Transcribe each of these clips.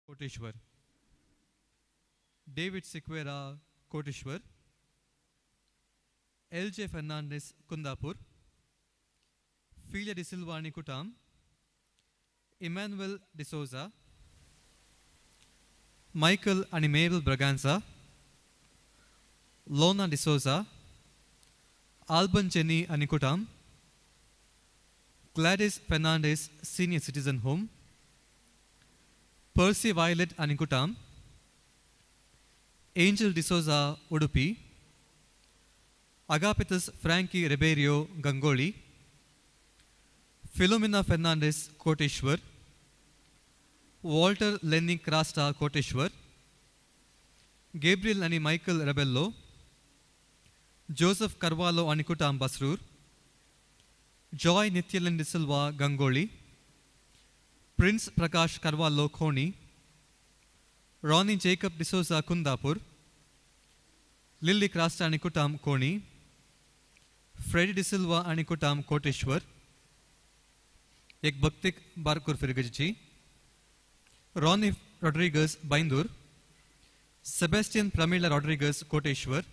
Koteshwar, David Sequeira Koteshwar, L J Fernandes Kundapur, Philia D'Silva Nikutam, Emmanuel D'Souza, Michael आनी Mabel Braganza, Lona D'Souza, Alban Jenny Anikutam, Gladys Fernandes senior citizen home, Percy Violet Anikutam, Angel D'Souza Udupi, Agapitus Frankie Ribeiro Gangoli, Philomena Fernandes Koteshwar, Walter Lenny Crasta Koteshwar, Gabriel आनी Michael Rebello, Joseph Carvalho Anikutam Basrur, Joy Nityalan D'Silva Gangoli, Prince Prakash Carvalho Khoni, Ronnie Jacob D'Souza Kundapur, Lily Crasta Anikutam Koni, Freddy D'Silva Anikutam Koteshwar. एक भक्तीक Barkur फिरगजीची, Ronnie Rodrigues Byndoor, Sebastian Pramila Rodrigues Koteshwar,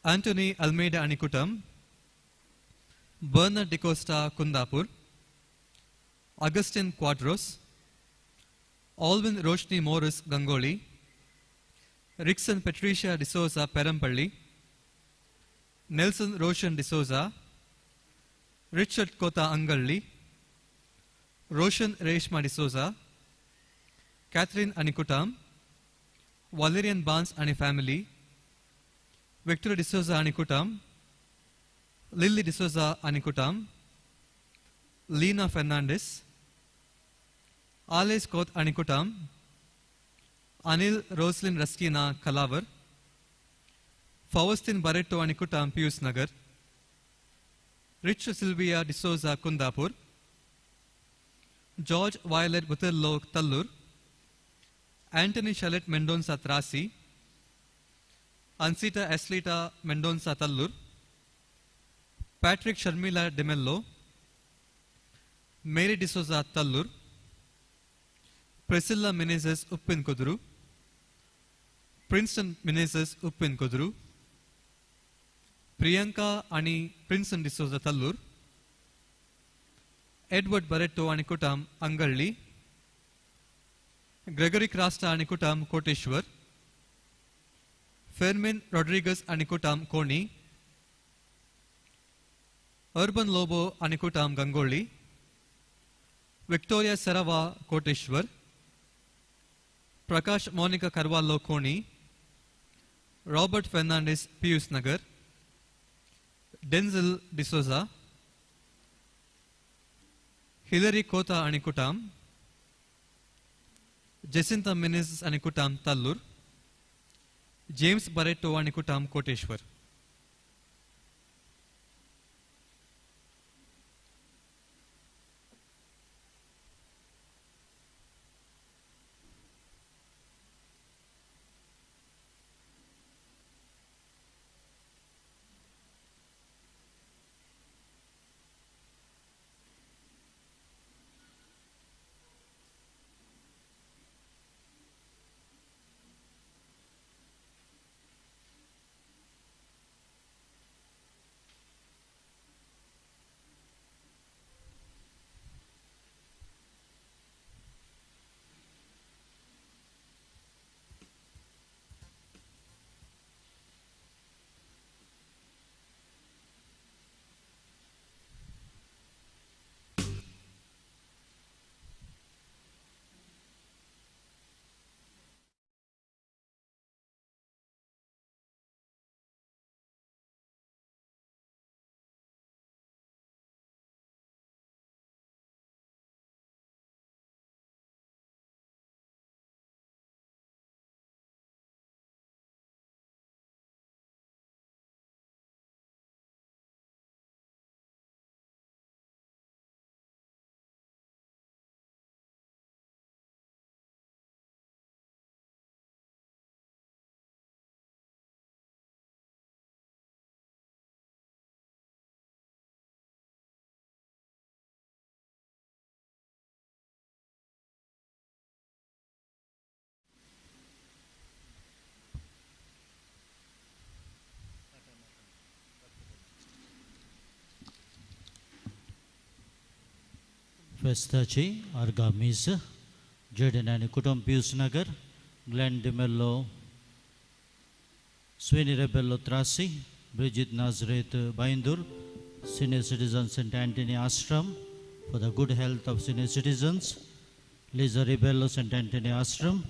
Antony Almeida Anikutam, Bernard D'Costa Kundapur, Augustine Quadros, Alvin Roshni Morris Gangoli, Rickson Patricia D'Souza Perampalli, Nelson Roshan D'Souza, Richard Kota Angalli, Roshan Reshma D'Souza, Catherine Anikutam, Valerian Barnes आणि family, Victor D'Souza Anikutam, Lily D'Souza Anikutam, Leena Fernandes, Ales Koth Anikutam, Anil Roslin Raskina Kalavar, Faustin Barreto Anikutam Pius Nagar, Rich Sylvia D'Souza Kundapur, George Violet Butello Tallur, Antony Shalet Mendonca Trasi, Ansita Aslita Mendonca Tallur, Patrick Sharmila D'Mello, Mary D'Souza Tallur, Priscilla Menezes Uppin Kudru, Princeton Menezes Uppin Kudru, Priyanka आणि Princeton D'Souza Tallur, Edward Barreto Anikutam Angalli, Gregory Crasta Anikutam Koteshwar, Fermin Rodrigues Anikutam Koni, Urban Lobo Anikutam Gangoli, Victoria Sarava Koteshwar, Prakash Monica Carvalho Koni, Robert Fernandes Pius Nagar, Denzel D'Souza, Hillary Kota Anikutam, Jacinta Menezes Anikutam Tallur, James Barreto Anikutam Koteshwar. फेस्ताची आर्गा मीस Jadon आनी कुटुंब Pius Nagar, Glenn D'Mello, Sweeney Rebello Trasi, Bridget Nazareth Bhaindur, senior citizen Saint Anthony Ashram for the good health of senior citizens, Liza Rebello Saint Anthony Ashram,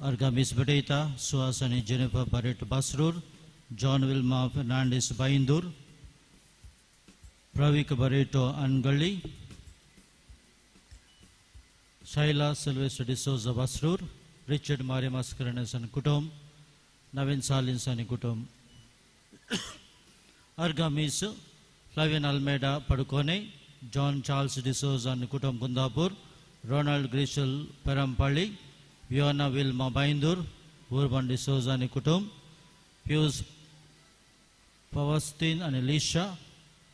Arga Miss Badeta, Suhas आनी Jennifer Barreto Basrur, John Wilma Fernandes Bhaindur, Pravik Barreto Angali, Shaila Sylvester D'Souza Basrur, Richard Maria Mascarenhas आनी कुटुंब, नवीन सालिन्स आनी कुटुंब. Arga Miss Flavian Almeida Padukone, John Charles D'Souza आनी कुटुंब Kundapur, Ronald Grishal Perampalli, Viona Wilma Bhaindur, Urban D'Souza आनी कुटुंब, Pius Pavastin आनी Lisha,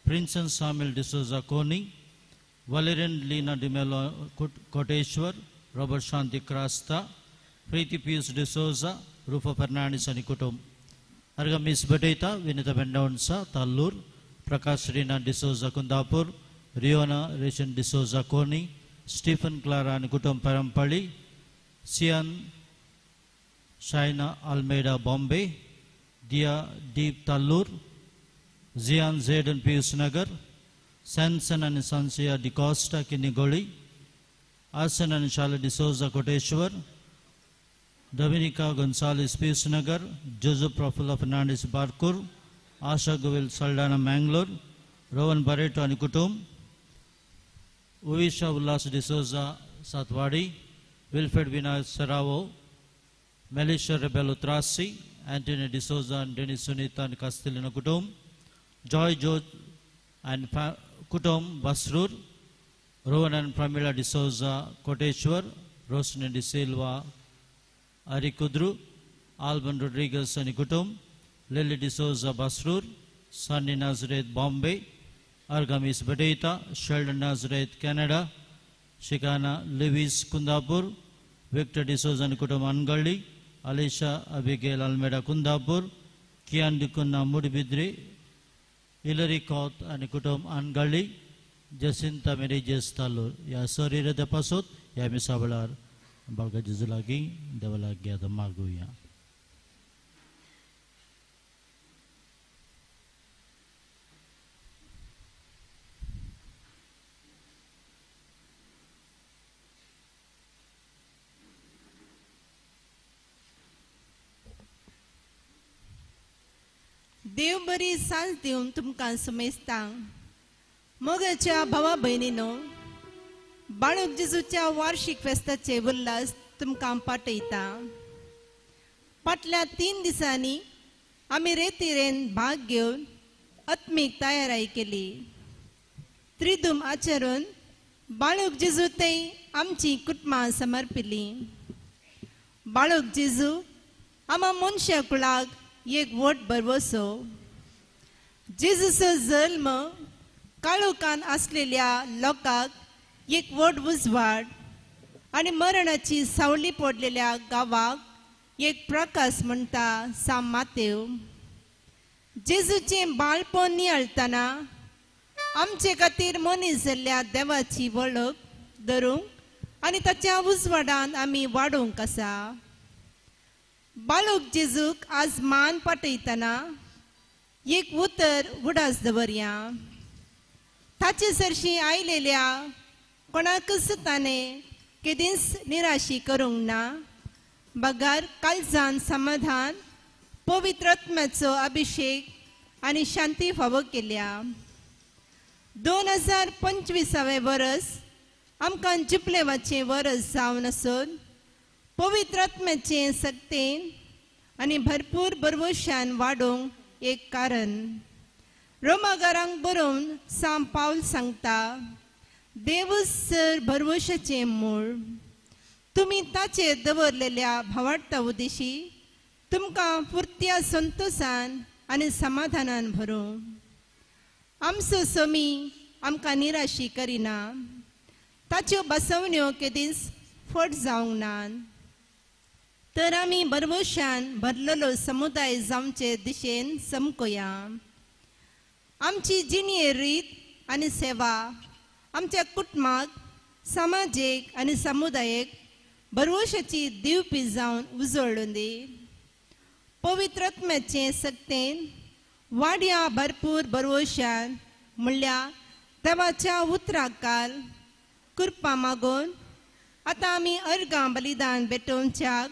Prinson Samuel D'Souza Koni, Valerian Leena D'Mello Koteshwar, Robert Shanti Crasta, Preeti Pius D'Souza, Rufa Fernandes आनी कुटुंब. Arga Miss Badeta, Vinita Mendonca Tallur, Prakash Reena D'Souza Kundapur, Riona Reshan D'Souza Koni, Stephen Clara आनी कुटुंब Perampalli, Sian Shaina Almeida Bombay, Diya Deep Tallur, Zian Zayden Pius Nagar, Sanson आनी Sansiya D'Costa Kinnigoli, Asan आनी Shala D'Souza Koteshwar, Dominica Gonzales Pius Nagar, Joseph Prafulla Fernandes Barkur, Asha Govil Saldanha Mangalore, Rowan Barreto आनी कुटुंब, Uvisha Ullas D'Souza Satwadi, Wilfred Vinayak Saravo, Melisha Rebello Trasi, Anthony D'Souza and Denis Sunita and Castelino Kutum, Joy George and Kutum Basrur, Rowan and Pramila D'Souza Koteshwar, Rosni D'Silva Arikudru, Alban Rodriguez and Kutum, Lily D'Souza Basrur, Sunny Nazareth Bombay, Argamis Badeta, Sheldon Nazareth Canada, Shikana Lewis Kundapur, Victor D'Souza and Kutum Angalli, Alisha Abigail Almeida Kundapur, Kian Dikunna Mudibidri, Hilary Koth and Kutum Angalli, Jacinta Merijes Talur. या शरीर तपासोत या मिसावळार बाळका जेजू लागीं देवा लागीं आतां मागुया. देव बरी सांज दिवन तुमकां समेस्तांक मोगाच्या भावा भयणीनो, बाळूक जेजूच्या वार्षिक फेस्ताचे उल्हास तुमकां पाठयता. फाटल्या 3 दिसांनी आमी रेतिरेन भाग घेवन आत्मीक तयाराय केली. त्रिदूम आचरून बाळूक जेजू ते आमची कुटुंबां समर्पिली. बाळूक जेजू आमा मनशा कुळाक एक व्हड भरवसो. जेजूचो जल्म काळोखान आसलेल्या लोकांक एक व्हड उजवाड आनी मरणाची सावली पडलेल्या गांवाक एक प्रकाश म्हणटा साम मातेव. जेजूचें बाळपण नियाळतना आमचे खातीर मनीस जाल्ल्या देवाची वळख धरूंक आनी ताच्या उजवाडान आमी वाडोवंक आसा. बाळूक जेजूक आज मान पाठयतना एक उतर उडास दवरया. ताचे सरशी आयलेल्या कोणाकच ताणें केदींच निराशी करूंक ना, बगर काळजान समाधान, पवित्र आत्म्याचो अभिषेक आनी शांती फावो केल्या. 2025 वर्स आमकां जिपलेवाचें वर्स जावन आसून पवित्र आत्म्याचें सक्तेन आनी भरपूर भरवशान वाडोवंक एक कारण. रोमागारांक बरोवन साम पावल सांगता, देवच सर भरवशाचें मूळ. तुमी ताचेर दवरलेल्या भावार्ता उदेशी तुमकां पुरत्या संतोशान आनी समाधानान भरूं. आमचो समी आमकां निराशी करिना, ताच्यो बसवण्यो केदींच फट जावंक ना, तर आमी भरवशान भरलेलो समुदाय जावचे दिशेन चमकोया. आमची जिणये रीत आनी सेवा आमच्या कुटुंबाक, समाजीक आनी समुदायेक भरवशाची दिवपी जावन उजळून दी. पवित्र आत्म्याचे सक्तेन वाड्या भरपूर भरवशान म्हणल्यार देवाच्या उतराकाल कृपा मागून आतां आमी अर्गां बलिदान भेटोवच्याक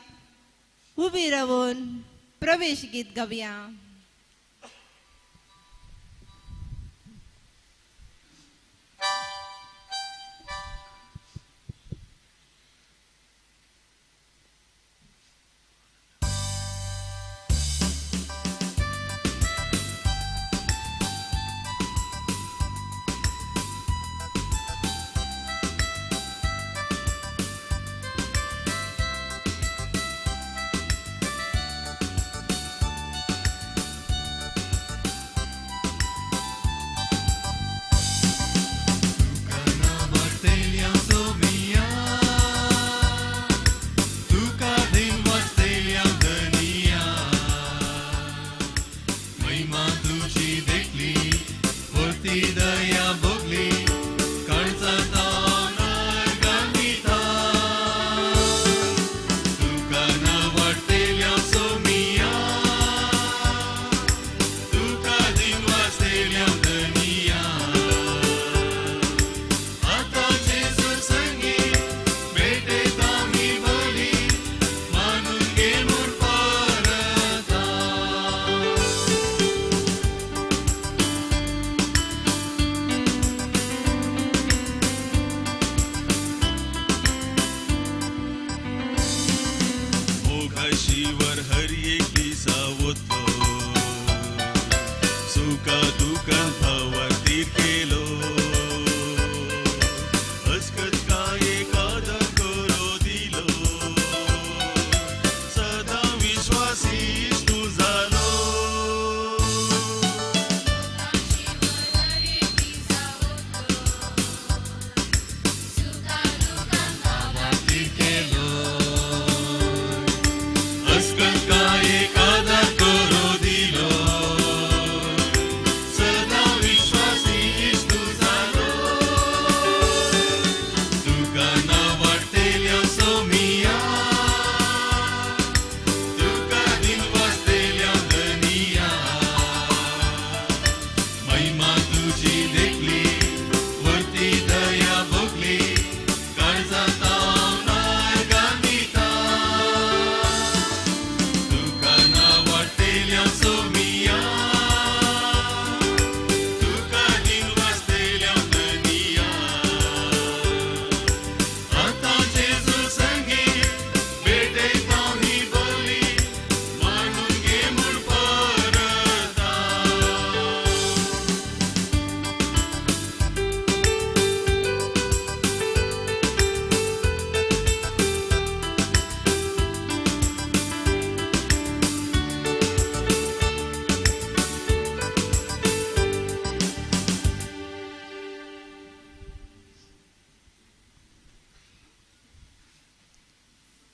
उबी रावन प्रवेश गीत गावया.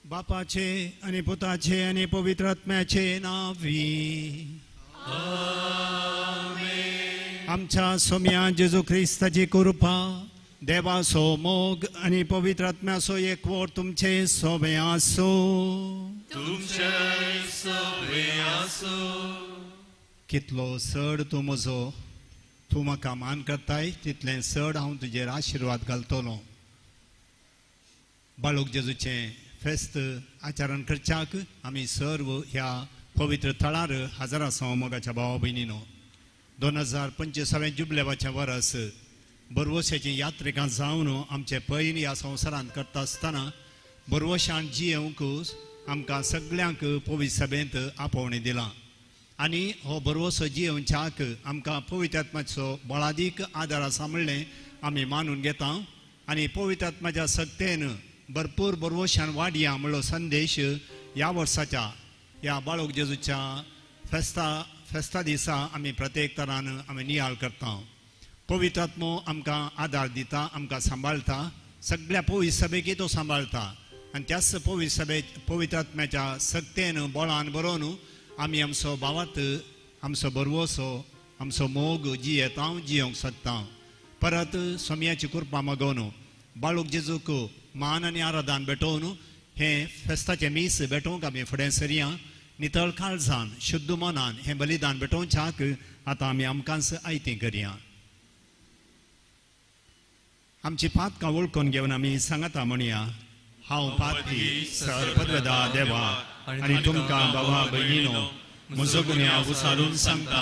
बापाचे आणि पुताचे आणि पवित्र आत्म्याचे नावी आमच्या सोम्या जेजू ख्रिस्ताची कृपा, देवाचो मोग आणि पवित्र आत्म्याचो एकवट तुमचे सोबे आसो. तुमचे सोबे आसो. कितलो चड तूं म्हजो, तूं म्हाका मान करताय तितलें चड हांव तुजेर आशिर्वाद घालतलो. बाळूक जेजूचें फेस्त आचरण करच्याक आमी सर्व ह्या पवित्र थळार हजर आसा. मोगाच्या भावा भयणीनो, 2025 जुबलेवाचें वरस बरवशाची यात्रिकां जावन आमचे पयन ह्या संवसारांत करता आसतना बरवशान जियेवंक आमकां सगल्यांक पवित्र सभेंत आपोवणें दिलां आनी हो बरवसो जियेवच्याक आमकां पवित्र आत्माचो बळादीक आदार आसा म्हणलें आमी मानून घेता आनी पवित्र आत्माच्या सक्तेन भरपूर बरवशान वाडया म्हणलो संदेश ह्या वर्साच्या ह्या बाळोक जेजूच्या फेस्ता दिसा आमी प्रत्येक तरान आमी नियाळ करता. पवित्र आत्मो आमकां आदार दिता, आमकां सांबाळटा, सगळ्या पवित्र सभेकी तो सांबाळटा आनी त्याच पवित्र सभे पवित्र आत्म्याच्या सक्तेन बळान बरोवन आमी आमचो भावार्थ, आमचो बरवसो, आमचो मोग जियेता, जियोंक शकता. परत सोम्याची कृपा मागोवन बाळूक जेजूक मान आनी आराधन भेटोवन हें फेस्ताचें मीस भेटोवंक आमी फुडें सरया. नितळ काळजान शुद्ध मनान हें बलिदान भेटोवच्याक आतां आमी आमकांच आयतें करया. आमची पातकां वळखून घेवन आमी सांगता म्हणया, हांव पापी सर्वदा देवा आनी तुमकां भावा भयणीनो म्हजो गुन्यांव उसारून सांगता.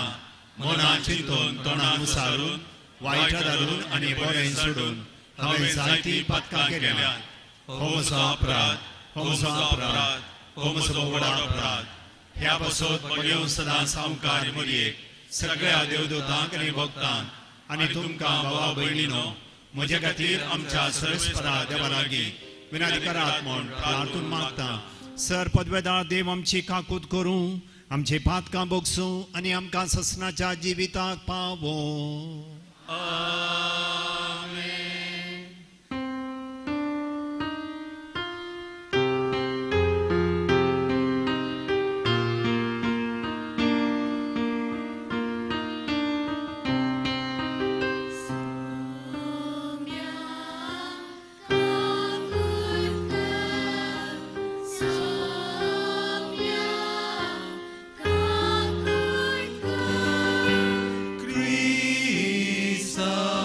मना चिंतून तोंडान उसारून वायट धरून आनी बरें सोडून हांवें जायतीं पातकां केल्यांत. हो म्हजो अपराध, हो म्हजो अपराध, हो म्हजो व्हड अपराध. ह्या पासत बगेवन सदां सावकार मरयेक सगळ्या देवदूतांक आनी भक्तांक आनी तुमकां भावा भयणीनो म्हजे खातीर आमच्या सर्वेस्परा देवा लागीं विनंती करात म्हूण प्रार्थून मागता. सर पदवेदार देव आमची काकूत करूं, आमची पातकां भोगसूं आनी आमकां ससनाच्या जिविताक पावों. Krista.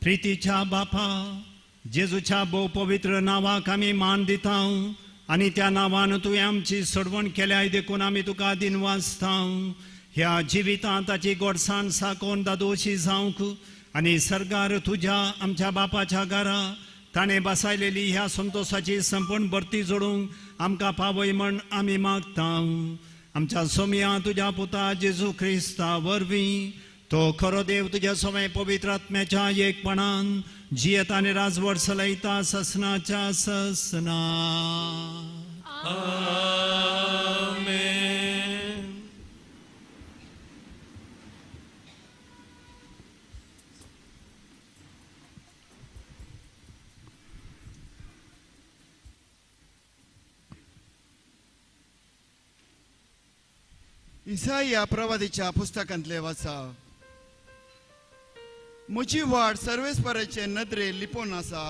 प्रितीच्या बापा, जेजूच्या भोव पवित्र नांवाक आमी मान दिता आनी त्या नांवान तुवें आमची सोडवण केल्याय देखून आमी तुका दिनवासता. ह्या जिवितांत ताची गोडसाण साकोन दादोशी जावंक आनी सरकार तुज्या आमच्या बापाच्या घरा ताणें बसायलेली ह्या संतोशाची संपूर्ण भरती जोडूंक आमकां पावय म्हण आमी मागता. आमच्या सोमया तुज्या पुता जेजू क्रिस्ता वरवीं तो खरो देव तुज्या सोमे पवित्र आत्म्याच्या एकपणान जियेता आनी राजवट चलयता ससनाच्या ससना. आमेन. इसाया प्रवादीच्या पुस्तकांतले वाचा. म्हजी वाट सर्वेस्पराचे नदरे लिपोवन आसा.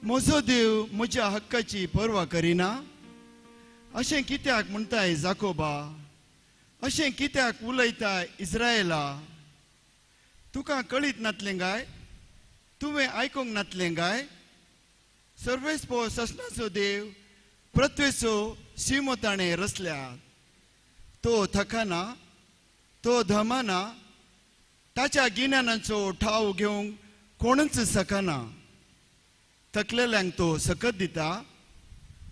म्हजो देव म्हज्या हक्काची पर्वा करिना. अशें कित्याक म्हणटाय जाकोबा, अशें कित्याक उलयताय इस्रायला? तुका कळीत नातलें काय? तुवें आयकूंक नातलें काय? सर्वेस्पर ससनाचो देव पृथ्वेचो शिमो ताणें रचल्या. तो थकना, तो धमना, ताच्या गिन्यानाचो ठाव घेवंक कोणूच शकना. थकलेल्यांक तो सकत दिता,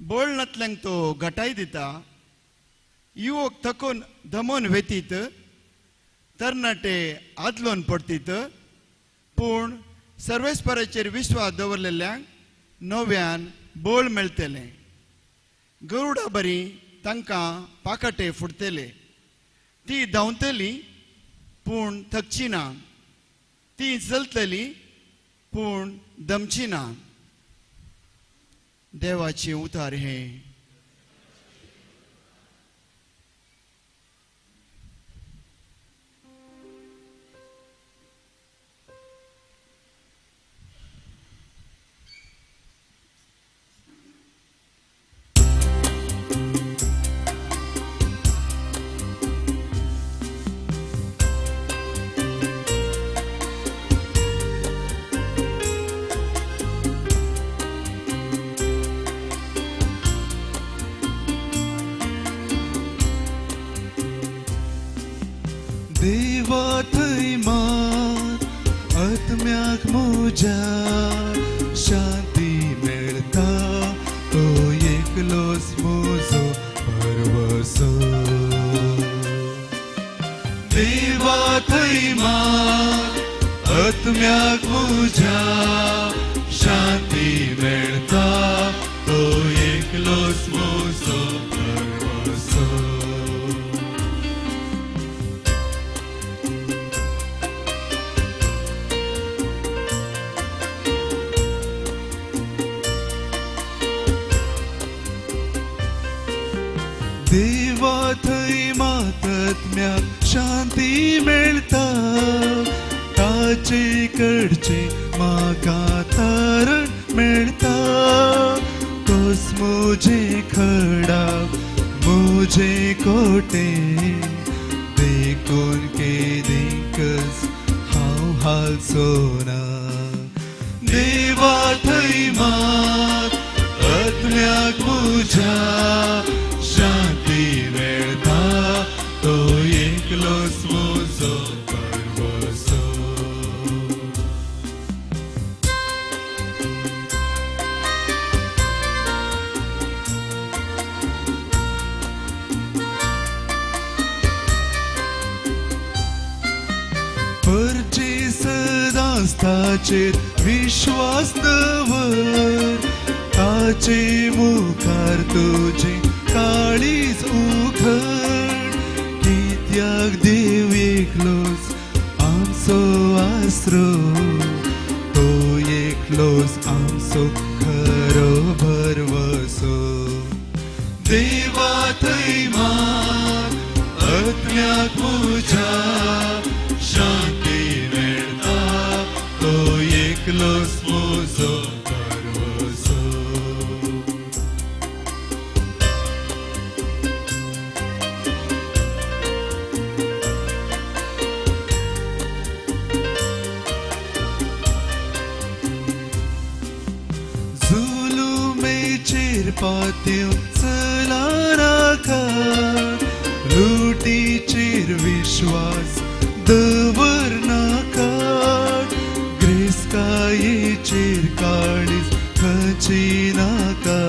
बळ नातल्यांक तो घटाय दिता. युवक थकून धमोन वेतीत, तरणाटे आदलोन पडतीत, पूण सर्वेस्पराचेर विश्वास दवरलेल्यांक नव्यान बळ मेळटलें. गरुडा बरी तांकां पाकाटे फुटतले. ती धांवतली पूण थकची ना, ती चलतली पूण दमची ना. देवाची उतार हें. देवा थंय मात आत्म्याक म्हज्या शांती मेळटा, तो एकलोच म्हजो भरवसो. देवा थंय मात आत्म्याक म्हज्या शांती मेळटा, तो एकलोच म्हजो भरवसो. देवा थंय मात आत्म्याक शांती मेळटा, ताचे कडचे म्हाका तारण मेळटा. तोच म्हजे खडा म्हजे कोटे, देखून केदीकच हांव हालचो ना. देवा थंय मात आत्म्याक म्हज्या शांती मेळटा, तो एकलोच म्हजो भरवसो. परचे सदांच ताचेर विश्वास दवर, ताचे मुखार तुजें काळीज उघड. कित्याक देव एकलोच आमचो आसरो, तो एकलोच आमचो खरो भरवसो. देवा थंय मात आत्म्याक म्हज्या शांती मेळटा, तो एकलोच म्हजो भरवसो. पातयेवन चलनाका, लुटीचेर विश्वास दवरनाका, ग्रेस्कायेचेर काळीज खचिनाका,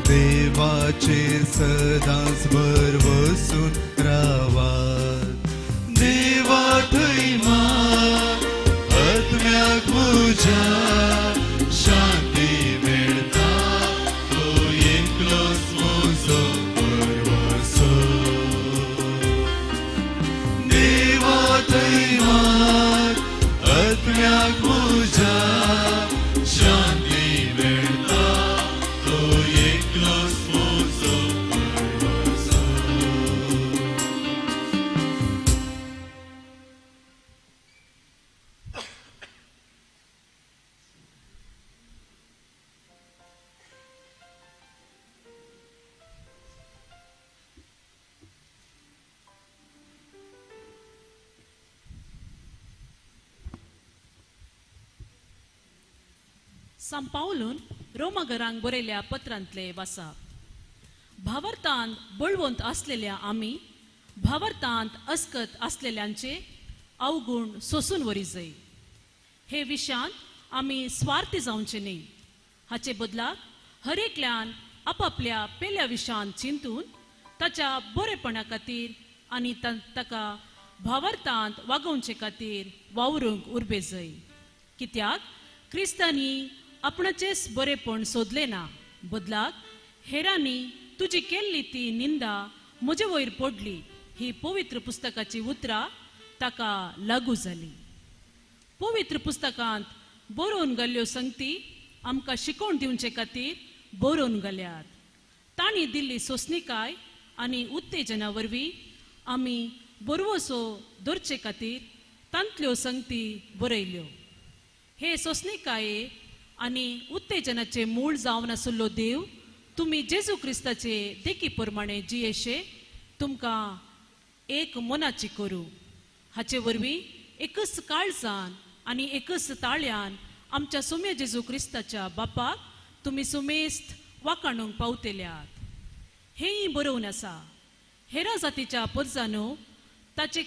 देवाचेर सदांच भरवसून रावात. देवा थंय मात आत्म्याक म्हज्या शांती मेळटा, तो एकलोच म्हजो भरवसो. देवा थंय मात आत्म्याक म्हज्या शांती मेळटा, तो एकलोच म्हजो भरवसो. सांत पावलून रोमाघरांक बरयल्या पत्रांतले वासा. भावार्थांत बळवंत आसलेल्या आमी भावार्थांत अस्कत आसलेल्यांचे अवगुण सोसून वरी जाय. हे विशयांत आमी स्वार्थी जावचे न्ही. हाचे बदलाक हर एकल्यान आपापल्या पेल्या विशयांत चिंतून ताच्या बरेपणा खातीर आनी ताका भावार्थांत वागोवचे खातीर वावरूंक उर्बे जाय. कित्याक क्रिस्तांनी आपणाचेच बरेपण सोदलें ना, बदलाक हेरांनी तुजी केल्ली ती निंदा म्हजे वयर पडली ही पवित्र पुस्तकाची उतरां ताका लागू जाली. पवित्र पुस्तकांत बरोवन गेल्ल्यो संगती आमकां शिकोवन दिवचे खातीर बरोवन गेल्यात. तांणी दिल्ली सोंसणीकाय आनी उत्तेजना वरवीं आमी बरवसो दवरचे खातीर तांतल्यो संगती बरयल्यो. हे सोंसणीकाये आनी उत्तेजनाचे मूळ जावन आशिल्लो देव तुमी जेजू क्रिस्ताचे देखी प्रमाणे जियेशे तुमकां एक मनाची करूं. हाचे वरवीं एकच काळजान आनी एकच ताळ्यान आमच्या सुम्या जेजू क्रिस्ताच्या बापाक तुमी सुमेस्त वाकाणूंक पावतल्यात. हेंय बरोवन आसा, हेरा जातीच्या परजानो ताचे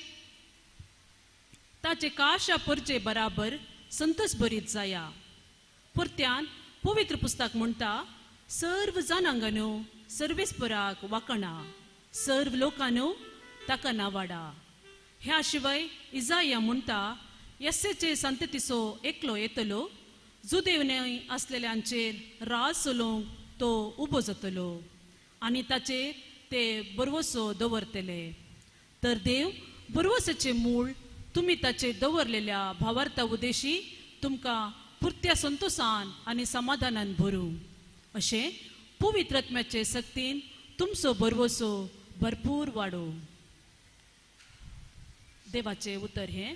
ताचे काशा परजे बराबर संतोष भरीत जाया. परत्यान पवित्र पुस्तक म्हणटा, सर्व जनांगानो सर्वेस्पराक वाकणा, सर्व लोकांनो ताका नावाडा. ह्या शिवाय इजाया म्हणटा, येसेचे संततीचो एकलो येतलो, जुदेवने आसलेल्यांचेर राज चलोवंक तो उबो जातलो आनी ताचेर ते बरवसो दवरतले. तर देव बरवसाचें मूळ तुमी ताचेर दवरलेल्या भावार्था उदेशी तुमकां पुरत्या संतोसान आनी समाधानान भरूं. अशें पवित्र आत्म्याचे सक्तीन तुमचो बरवसो भरपूर वाडो. देवाचें उतर हें.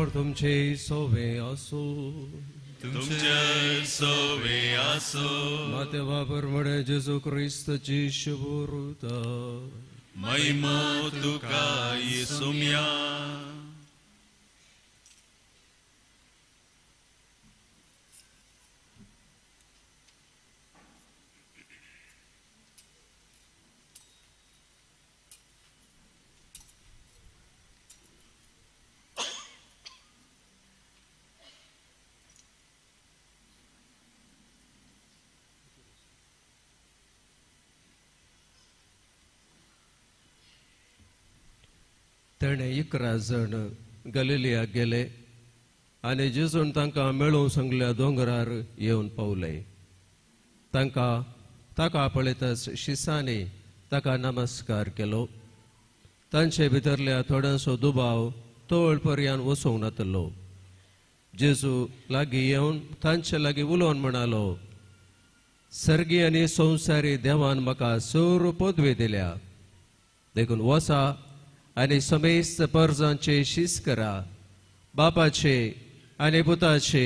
तुमचे सोवे आसो, तुमचे सोवे आसो. माते बापर म्हणे जेजू क्रिस्ताची शुभोरुता महिमा तुका येसुम्या. तेणें 11 जण गलिलियाक गेले आनी जेजून तांकां मेळोवंक सांगल्या दोंगरार येवन पावले. तांकां ताका पळयतच शिसांनी ताका नमस्कार केलो. तांचे भितरल्या थोड्यांचो दुबाव तोळ पर्यान वचूंक नातलो. जेजू लागीं येवन तांचे लागीं उलोवन म्हणालो, सर्गी आनी संवसारी देवान म्हाका सर्व पदवी दिल्या, देखून वसा आनी समेस्त परजांचे शीस करा, बापाचे आनी पुताचे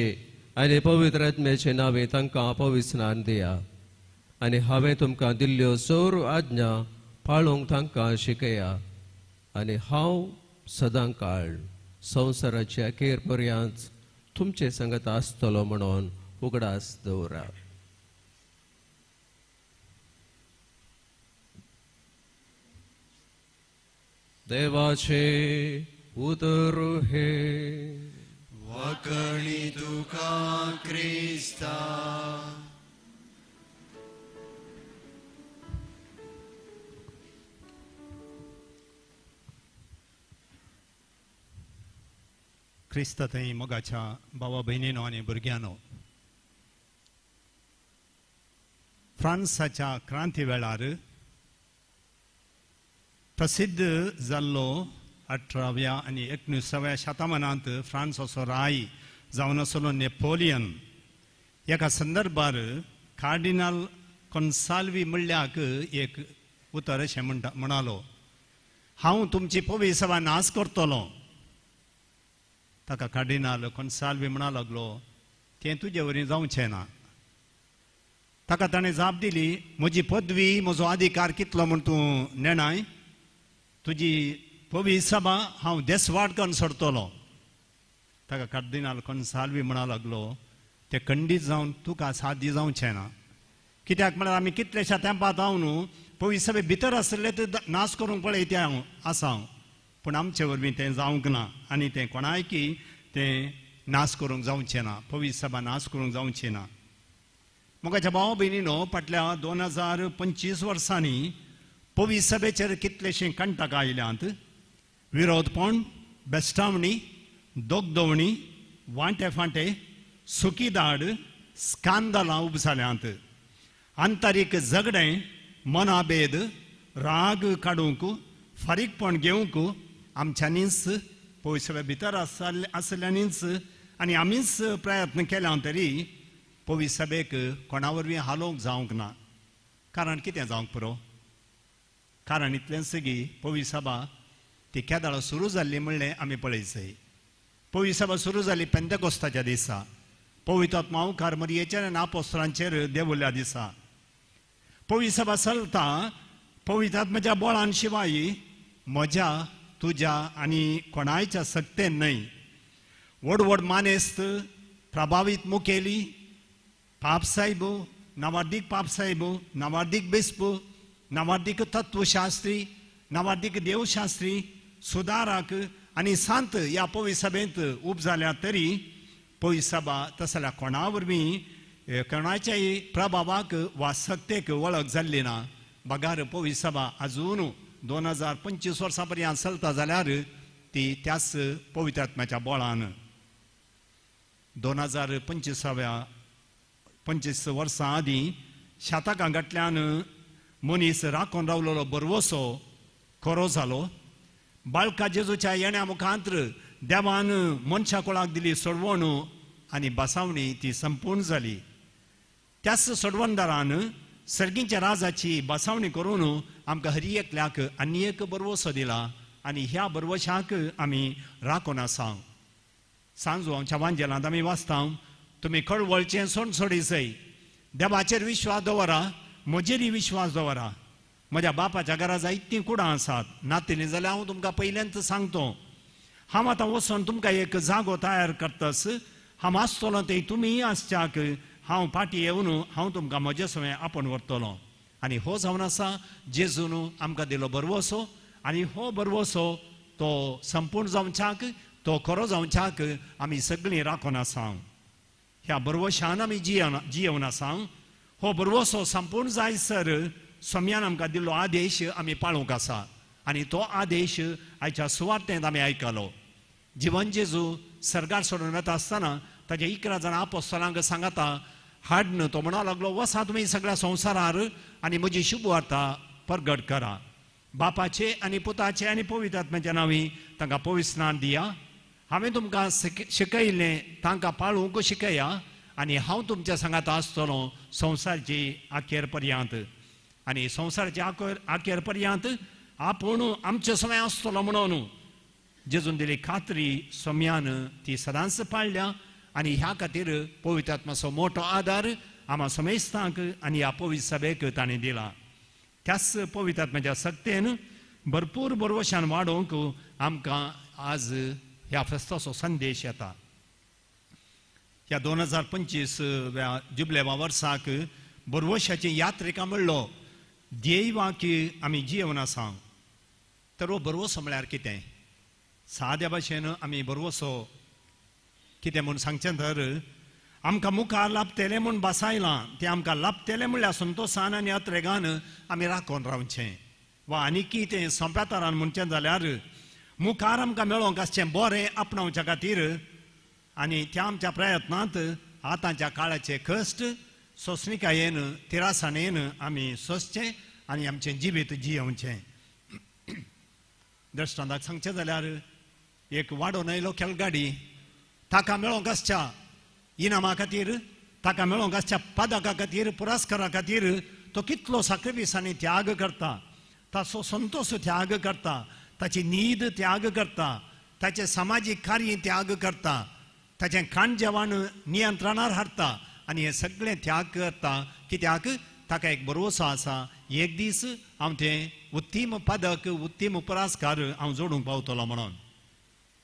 आनी पवित्र आत्म्याचे नांवे तांकां पविस्नान दिया आनी हांवें तुमकां दिल्ल्यो सर्व आज्ञा पाळूंक तांकां शिकया आनी हांव सदां काळ संवसाराच्या अखेर पर्यंत तुमचे संगत आसतलो म्हणून उगडास दवरा. देवाचे उतर हे. वाकणी तुका क्रिस्ता. क्रिस्ता थंय मोगाच्या भावा भयणीनो आनी भुरग्यांनो, फ्रांसाच्या क्रांती वेळार प्रसिद्ध जाल्लो 18व्या आनी 19व्या शतमानांत फ्रांसाचो राय जावन आसलो नेपोलियन एका संदर्भार कार्डिनल कोन्साल्वी म्हणल्याक एक उतर अशें म्हणटा म्हणालो, हांव तुमची पविसवा नाश करतलो. ताका कार्डिनल कोन्साल्वी म्हणा लागलो, तें तुजे वरी जावचें ना. ताका ताणें जाप दिली, म्हजी पदवी म्हजो अधिकार कितलो म्हूण तूं नेणाय, तुजी पवी सभा हांव देसवाट करून सोडतलो. ताका कार्दिनाल कोन्साल्वी म्हणा लागलो, ते खंडीत जावन तुका साध्य जावचें ना, कित्याक म्हळ्यार आमी कितलेश्या तेंपात हांव न्हू पवी सभे भितर आसले ते नाश करूंक पळयते हांव आसा हांव, पूण आमचे वरवीं तें जावंक ना आनी तें कोणायकी तें नाश करूंक जावचें ना, पवी सभा नाश करूंक जावची ना. मोगाच्या भाव भयणीनो, फाटल्या 2025 वर्सांनी पवी सभेचेर कितलेशे कंटकां आयल्यांत. विरोधपण, बेस्टावणी, दोगदवणी, वांटे फांटे, सुकीदाड, स्कांदलां उब जाल्यांत. आंतरीक झगडें, मनाभेद, राग काडूंक, फारीकपण घेवंक आमच्यांनीच पवी सभे भितर आसल्यांनीच आनी आमीच प्रयत्न केल्या तरी पवी सभेक कोणा वरवीं हालोवंक जावंक ना. कारण कितें जावंक पुरो? कारण इतलेंच की पवी सभा ती केदाळ सुरू जाल्ली म्हणलें आमी पळयचय. पवी सभा सुरू जाली पेंतेकोस्ताच्या दिसा, पवित्र आत्मा मुखार मरियेचेर आनी आपोस्त्रांचेर देवल्या दिसा. पवी सभा चलता पवित्र आत्म्याच्या बळान शिवाय म्हज्या तुज्या आनी कोणायच्या सक्तेन न्हय. व्हड व्हड मानेस्त, प्रभावीत मुखेली, पापसाहेब, नावार्दीक पापसाहेब, नावार्दीक बिस्प, नावार्दीक तत्वशास्त्री, नावार्दीक देवशास्त्री, सुदारक आनी सांत ह्या पवी सभेंत उब जाल्या तरी पवी सभा तसल्या कोणा वरवीं कोणाच्याय प्रभावाक वा सक्तेक वळख जाल्ली ना. बगार पवी सभा आजून 2025 वर्सां पर्यंत चलता जाल्यार ती त्याच पवित्र आत्म्याच्या बळान. 2025 वर्सां आदीं शाताकां गांठल्यान मनीस राखून रावलेलो बरवसो खरो जालो. बाळका जेजूच्या येण्या मुखांत्र देवान मनशा कुळाक दिली सोडवण आनी बसावणी ती संपूर्ण जाली. त्याच सोडवणदारान सर्गीच्या राजाची बसावणी करून आमकां हर एकल्याक आनी एक बरवसो दिला आनी ह्या बरवशाक आमी राखून आसा. सांजू आमच्या वांजेलांत आमी वाचता, तुमी कळवळचें सोणसोडीचय, देवाचेर विश्वास दवरा, म्हजेरय विश्वास दवरा. म्हज्या बापाच्या घरा जायतीं कुडां आसात, नातिल्लीं जाल्यार हांव तुमकां पयल्यांच सांगतो. हांव आतां वचून तुमकां एक जागो तयार करतस, हांव आसतलो थंय तुमीय आसच्याक हांव फाटीं येवन हांव तुमकां म्हजे सवें आपोवन व्हरतलो. आनी हो जावन आसा जेजून आमकां दिलो भरवसो. आनी हो भरवसो तो संपूर्ण जावच्याक, तो खरो जावच्याक आमी सगळीं राखून आसा. ह्या भरवशान आमी जियेवन आसा. हो भरवसो संपूर्ण जायसर सोम्यान आमकां दिल्लो आदेश आमी पाळूंक आसा. आनी तो आदेश आयच्या सुवार्तेंत आमी आयकलो. जिवन जेजू सर्गार सोडून वता आसतना ताच्या 11 जाणां आपोस्तलांक सांगता हाडन तो म्हणा लागलो, वसा तुमी सगळ्या संवसारार आनी म्हजी शुभवार्ता परगट करा. बापाचे आनी पुताचे आनी पवित्र आत्म्याच्या नांवी तांकां पवित्र स्नान दिया. हांवें तुमकां शिकयल्लें तांकां पाळूंक शिकया आनी हांव तुमच्या सांगाता आसतलो संवसारची आखेर पर्यंत. आनी संवसाराचे आखेर पर्यंत आपूण आमचे समय आसतलो म्हणून जेजून दिली खात्री सोम्यान ती सदांच पाळल्या. आनी ह्या खातीर पवित्र आत्माचो मोठो आदार आमा समेस्तांक आनी ह्या पवित्र सभेक ताणें दिला. त्याच पवित्र आत्म्याच्या सक्तेन भरपूर भरवशान वाडोवंक आमकां आज ह्या फेस्ताचो संदेश येता. ह्या 2025 व्या जुबलेवा वर्साक भरवशाची यात्रिका म्हणलो ध्येयवाकी आमी जियेवन आसा. तर हो भरवसो म्हळ्यार कितें? साद्या भाशेन आमी भरवसो कितें म्हूण सांगचें तर आमकां मुखार लाभतलें म्हूण बसायलां तें आमकां लाभतलें म्हणल्यार संतोसान आनी अत्रेगान आमी राखून रावचें. वा आनी कितें सोंप्या तरान म्हणचें जाल्यार मुखार आमकां मेळोंक आसचें बरें आपणावच्या खातीर आनी त्या आमच्या प्रयत्नांत आतांच्या काळाचे कश्ट सोंसणिकायेन तिरासाणेन आमी सोंसचें आनी आमचें जिवीत जियेवचें. दृश्टांताक सांगचें जाल्यार एक वाडोवन आयलो खेळगाडी, ताका मेळोंक आसच्या इनामा खातीर, ताका मेळोंक आसच्या पदका खातीर, पुरस्कारा खातीर तो कितलो साक्रिफीस आनी त्याग करता, ताचो संतोष त्याग करता, ताची न्हीद त्याग करता, ताचें समाजीक कार्य त्याग करता, ताचें खाण जेवण नियंत्रणार हाडटा आनी हें सगळें त्याग करता. कित्याक? ताका एक भरवसो आसा, एक दीस हांव तें उत्तीम पदक, उत्तीम पुरस्कार हांव जोडूंक पावतलो म्हणून.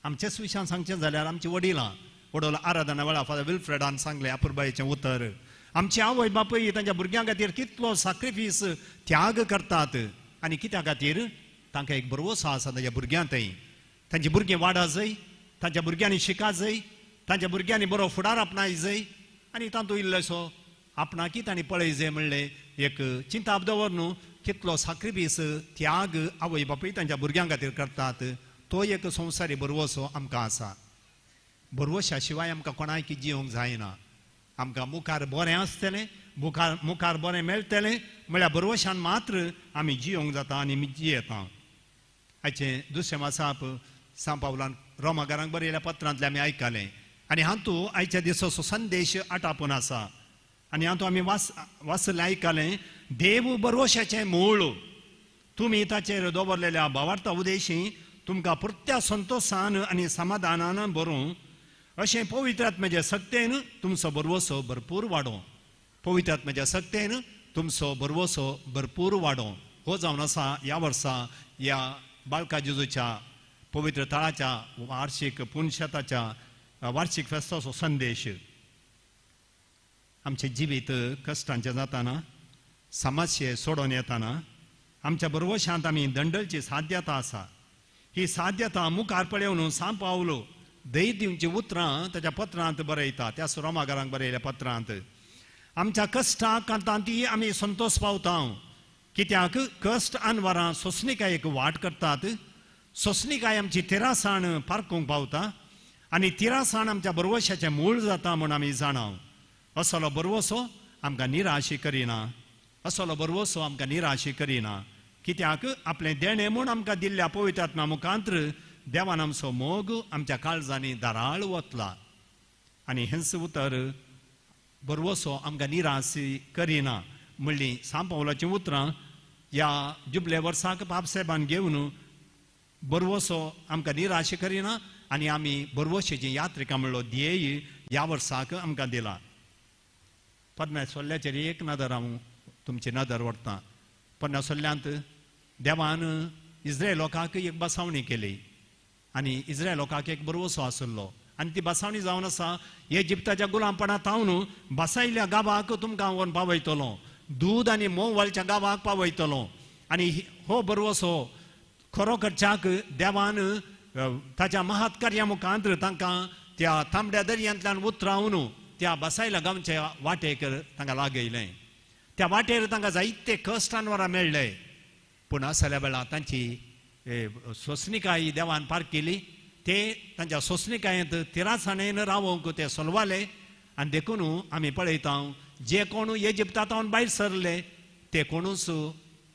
आमचेच विशयान सांगचें जाल्यार आमची वडिलां वडोल आराधना वेळार फादर विल्फ्रेडान सांगलें अपुरबायेचें उतर, आमची आवय बापूय तांच्या भुरग्यां खातीर कितलो साक्रिफीस त्याग करतात आनी कित्या खातीर? तांकां एक भरवसो आसा तांच्या भुरग्यां थंय, तांची भुरगीं वाडा जाय, तांच्या भुरग्यांनी शिका जाय, तांच्या भुरग्यांनी बरो फुडार आपणाय जाय आनी तातूंत इल्लोसो आपणाकी तांणी पळय जाय म्हणलें एक चिंताप दवर न्हू कितलो साक्रिफीस त्याग आवय बापूय तांच्या भुरग्यां खातीर करतात. तो एक संवसारी भरवसो आमकां आसा. भरवशा शिवाय आमकां कोणायकी जियोंक जायना. आमकां मुखार बरें आसतलें, मुखार बरें मेळटलें म्हळ्यार भरवशान मात्र आमी जियोंक जाता आनी आमी जियेता. आयचें दुसरें वाचाप सांव पावलान रोमागारांक बरयल्या पत्रांतलें आमी आयकलें आनी हातूंत आयच्या दिसाचो संदेश आटापून आसा. आनी हातूंत आमी वाचलें आयकलें, देव भरवशाचें मूळ, तुमी ताचेर दवरलेल्या भावार्था उदेशी तुमकां पुरत्या संतोसान आनी समाधानान भरूं अशें पवित्र आत्म्याच्या सक्तेन तुमचो भरवसो भरपूर वाडों. पवित्र आत्म्याच्या सक्तेन तुमचो भरवसो भरपूर वाडों. हो जावन आसा ह्या वर्सा ह्या बाळका जेजूच्या पवित्र तळाच्या वार्षीक पुनशताच्या वार्षीक फेस्ताचो संदेश. आमचें जिवीत कश्टांचें जाताना, समस्ये सोडोवन येताना आमच्या भरवशांत आमी दंडलची साध्यता आसा. ही साध्यता मुखार पळोवन सांव पावलो धैर्य दिवची उतरां ताच्या पत्रांत बरयता, त्या रोमागारांक बरयल्या पत्रांत. आमच्या कश्टाक तांती आमी संतोष पावता. कित्याक? कश्ट अनवरां सोंसणिकायेक वाट करतात, सोंसणिकाय आमची तिरासाण पारखूंक पावता आनी तिरासाण आमच्या भरवशाचें मूळ जाता म्हूण आमी जाणा. असलो भरवसो आमकां निराशी करिना, असलो भरवसो आमकां निराशी करिना. कित्याक? आपलें देणें म्हूण आमकां दिल्ल्या पवित्र आत्मा मुखांत्र देवान आमचो मोग आमच्या काळजांनी धाराळ वतला. आनी हेंच उतर भरवसो आमकां निराशी करिना म्हणली सांव पावलाचीं उतरां ह्या जुबले वर्साक बापसाहेबान घेवन भरवसो आमकां निराशी करिना आनी आमी भरवशेची यात्रिका म्हणलो ध्येय ह्या वर्साक आमकां दिला. पद्म्या सोल्ल्याचेर एक नदर हांव तुमची नदर व्हरता. पोरण्या सल्ल्यांत देवान इस्रायल लोकांक एक बसावणी केली आनी इस्रायल लोकांक एक बरवसो आसलो आनी ती बसावणी जावन आसा इजिप्ताच्या गुलामपणांत हांव बसायल्ल्या गांवाक तुमकां व्हरून पावयतलो, दूद आनी म्होंव वाळच्या गांवाक पावयतलो. आनी हो बरवसो खरो करच्याक देवान ताच्या महात कार्या मुखांत तांकां त्या तांबड्या दर्यांतल्यान उतरावन त्या बसायल्या गांवच्या वाटेक तांकां लागयलें. त्या वाटेर तांकां जायते कश्टान वरां मेळ्ळे, पूण असल्या वेळार तांची सोंसणिकाय देवान पार केली. ते तांच्या सोंसणिकायेंत तिरासाणेन रावोंक ते सोलवाले आनी देखून आमी पळयता जे कोण इजिप्तांत भायर सरले ते कोणूच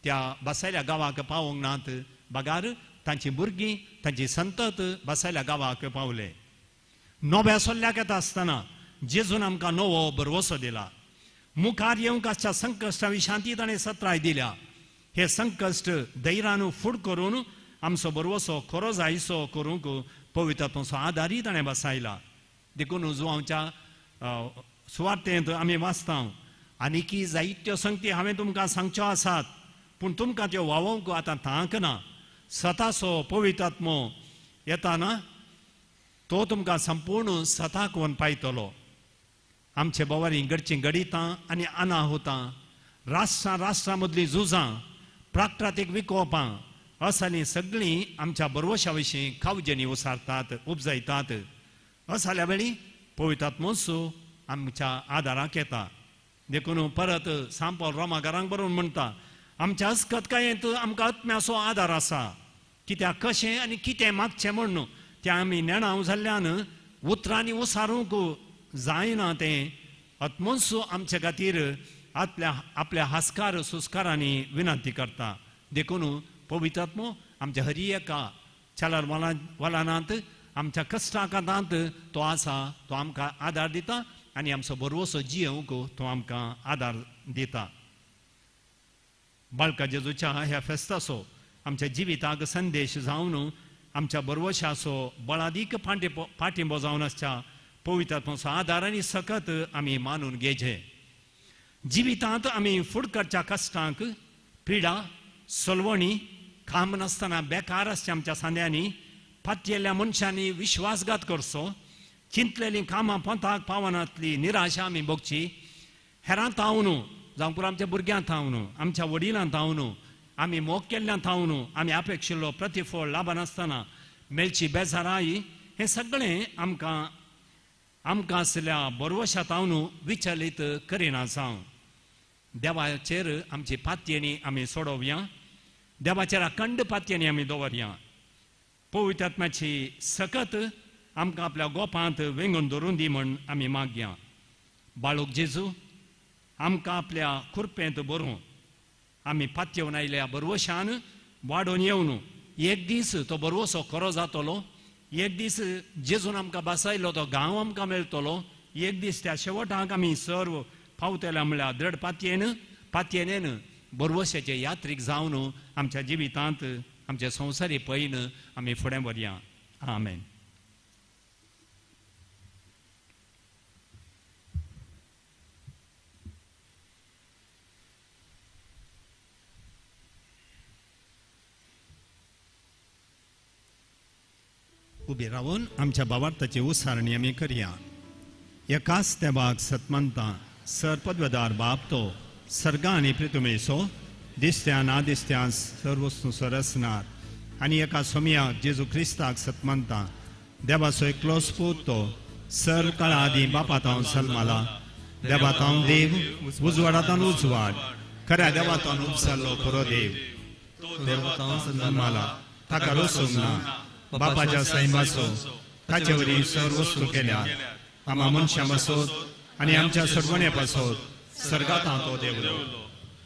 त्या बसायल्या गांवाक पावोंक नात, बगार तांची भुरगीं तांची संतत बसायल्या गांवाक पावले. नव्या सोल्ल्याक येता आसतना जेजून आमकां नवो भरवसो दिला. मुखार येवंक आसच्या संकश्टा विशांती ताणें सत्राय दिल्या. हे संकश्ट धैर्यान फूड करून आमचो भरवसो खरो जायसो करूंक पवित्र आत्म्याचो आदारी ताणें बसायला. देखून जुवांच्या सुवार्तेंत आमी वाचता आनीकी जायत्यो संगती हांवें तुमकां सांगच्यो आसात, पूण तुमकां त्यो वावोवंक आतां तांक ना. सताचो पवित्र आत्मो येता ना तो तुमकां संपूर्ण सताक व्हरून पायतलो. आमचे बोवारी घडचीं घडितां आनी अनाहुतां, राष्ट्रां राष्ट्रां मदलीं झुजां, प्राकृतीक विकोपां असलीं सगळीं आमच्या बरवशा विशीं खावजेनी उसारतात उपजायतात. असल्या वेळी पवित्र आत्मोसो आमच्या आदाराक येता. देखून परत सांपॉल रोमागारांक बरोवन म्हणटा आमच्या अस्कतकायेंत आमकां आत्म्याचो आदार आसा, कित्याक कशें आनी कितें मागचें म्हूण तें आमी नेणाव जाल्ल्यान उतरांनी उसारूंक जायना. तें आत्मोसो आमचे खातीर आपल्या आपल्या हास्कार सुस्कारांनी विनंती करता. देखून पवित्र आत्मो आमच्या हरी एका चलर वलानांत आमच्या कश्टाकांत तो आसा, तो आमकां आदार दिता आनी आमचो भरवसो जियोवंक तो आमकां आदार दिता. बाळका जेजूच्या ह्या फेस्ताचो आमच्या जिविताक संदेश जावन आमच्या भरवशाचो बळादीक पाठिंबो जावन आसच्या पवित्र आत्म्याचो आदार आनी सकत आमी मानून घेवचें. जिवितांत आमी फुडकरच्या कश्टांक, पिडा, सलवणी, काम नासतना बेकार आसच्या आमच्या सांद्यांनी पातयेल्ल्या मनशांनी विश्वासघात करचो, चिंतलेलीं कामां पोंताक पावनातली निराशा आमी भोगची, हेरां थावन जावं पुरो आमच्या भुरग्यां थावन आमच्या वडिलां थावन आमी मोग केल्ल्यां थावन आमी अपेक्षिल्लो प्रतिफळ लाबनासतना मेळची बेजाराय, हें सगळें आमकां आमकां आसल्या बरवशा थावन विचलीत करिना जावं. देवाचेर आमची पातयेणी आमी सोडोवया, देवाचेर अखंड पातयेणी आमी दवरया. पवित्र आत्म्याची सकत आमकां आपल्या गोपांत वेंगून धरून दी म्हण आमी मागया. बाळूक जेजू आमकां आपल्या खुरपेंत बरोवं, आमी पातयेवन आयल्या बरवशान वाडोवन येवन एक दीस तो बरवसो खरो जातलो. एक दीस जेजून आमकां बसायलो तो गांव आमकां मेळटलो. एक दीस त्या शेवटाक आमी सर्व पावतले म्हणल्यार दृढ पातयेन बरवशाचे यात्रीक जावन आमच्या जिवितांत आमच्या संवसारी पयन आमी फुडें व्हरया. आमेन. उबी रावन आमच्या भावार्थाची उसारणी आमी करया. एकाच तेबाक सतमंता सर पदवेदार बाप तो सर्गा आनी प्रितुमेसो दिसत्या ना दिसत्या सर्वस्तू सरसनार आनी एका सोमयाक जेजू क्रिस्ताक सतमंता देवाचो एकलोच पूत तो सर काळा आदीं बापातावन सल्माला देवातावन देव उजवाडातान उजवाड खऱ्या देवातावन उपसल्लो खरो देव सल्माला ताका रोसूंक ना बापाच्या सैमाचो ताचे वरी सर वस्तू केल्या आमा मनशां पासत आनी आमच्या सोडवण्या पासत सर्गांत तो देवलो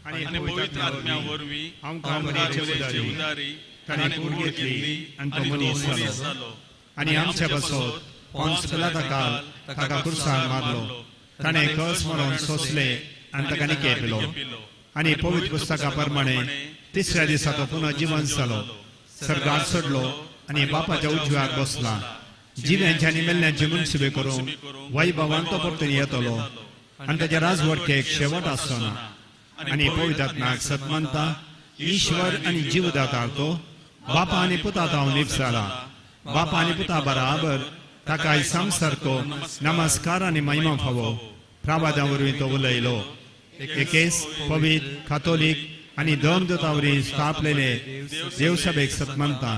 आनी पवित्र आत्म्या वरवीं आमकां मरेचे उदारी ताणें कूड घेतली आनी तो मनीस जालो आनी आमच्या पासत पोन्स पिलाताकाल ताका खुर्सान मारलो ताणें कस मरोन सोंसलें आनी ताका निकेपलो आनी पवित्र पुस्तका प्रमाणे तिसऱ्या दिसा तो पुनः जिवंत जालो सर्गांत चडलो आनी बापाच्या उजव्याक बसला जिव्यांची आनी मेल्ल्यांची मुनसिबे करूंक वैभवान तो परतून येतलो आनी ताच्या राजवटकेक शेवट आसचो ना. आनी पवित्र आत्म्याक सतमंता ईश्वर आनी जीवदाता तो बापा आनी पुता तावन लिपसाला बापा आनी पुता बराबर ताकाय सामसारको नमस्कार आनी महिमा फावो प्रावादां वरवीं तो उलयलो एकेस पवित्र कातोलीक आनी धर्मदूता वरवीं स्थापलेले देवसभेक सतमानता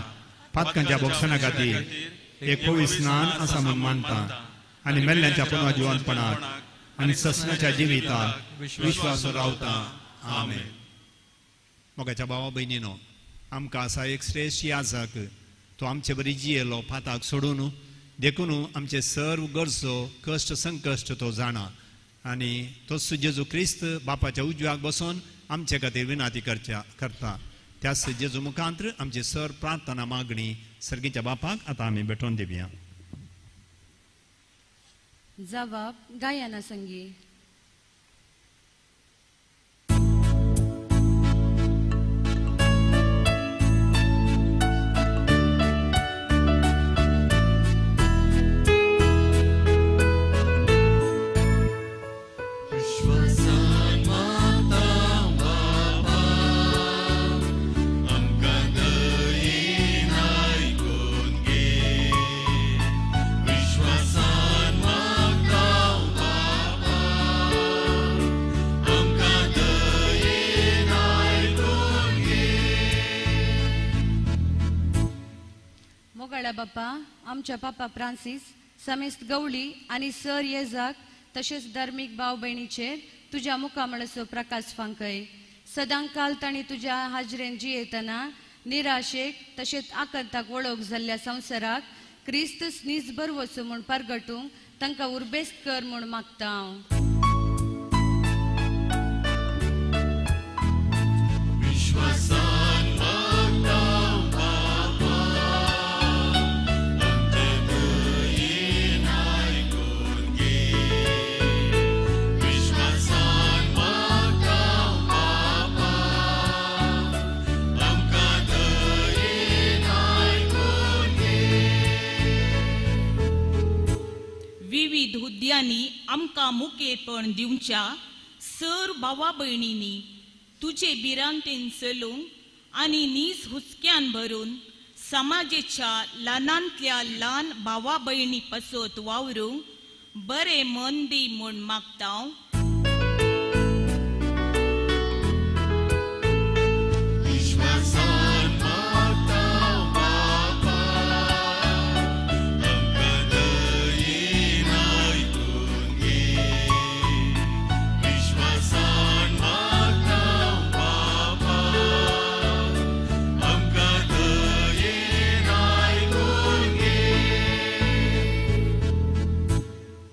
पातकांच्या बोक्षणा खातीर एक पवित्र स्नान आसा म्हूण मानता आनी मेल्ल्यांच्या पुनर्जिवंतपणाक आनी ससनाच्या जिविताक विश्वास रावता. आमेन. मोगाच्या भावा भयणीनो, आमकां आसा एक श्रेश्ठ याजक, तो आमचे बरी जियेलो पाताक सोडून, देखून आमचे सर्व गरजो कश्ट संकश्ट तो जाणा आनी तोच जेजू क्रिस्त बापाच्या उजव्याक बसून आमचे खातीर विनाती करता. त्याच जेजू मुखांत्र आमची सर प्रार्थना मागणी सर्गीच्या बापाक आतां आमी भेटोवन दिवया. जवाब गायना संगी. बाप्पा आमच्या पापा फ्रांसीस समेस्त गवळी आनी सर येजाक तशेंच धार्मीक भाव भयणीचेर तुज्या मुखामळाचो प्रकाश फांकय. सदांकाल तांणी तुज्या हाजरेन जियेतना निराशेक तशेंच आकर्ताक वळख जाल्ल्या संवसाराक क्रिस्त नीज बरवचो म्हूण परगटूंक तांकां उर्बेस्त कर म्हूण मागता हांव. विविध हुद्द्यांनी आमकां मुखेलपण दिवच्या सर भावा भयणींनी तुजे भिरांतेन चलूंक आनी नीज हुस्क्यान भरून समाजेच्या ल्हानांतल्या ल्हान भावा भयणी पासत वावरूंक बरें मन दी म्हूण मागता.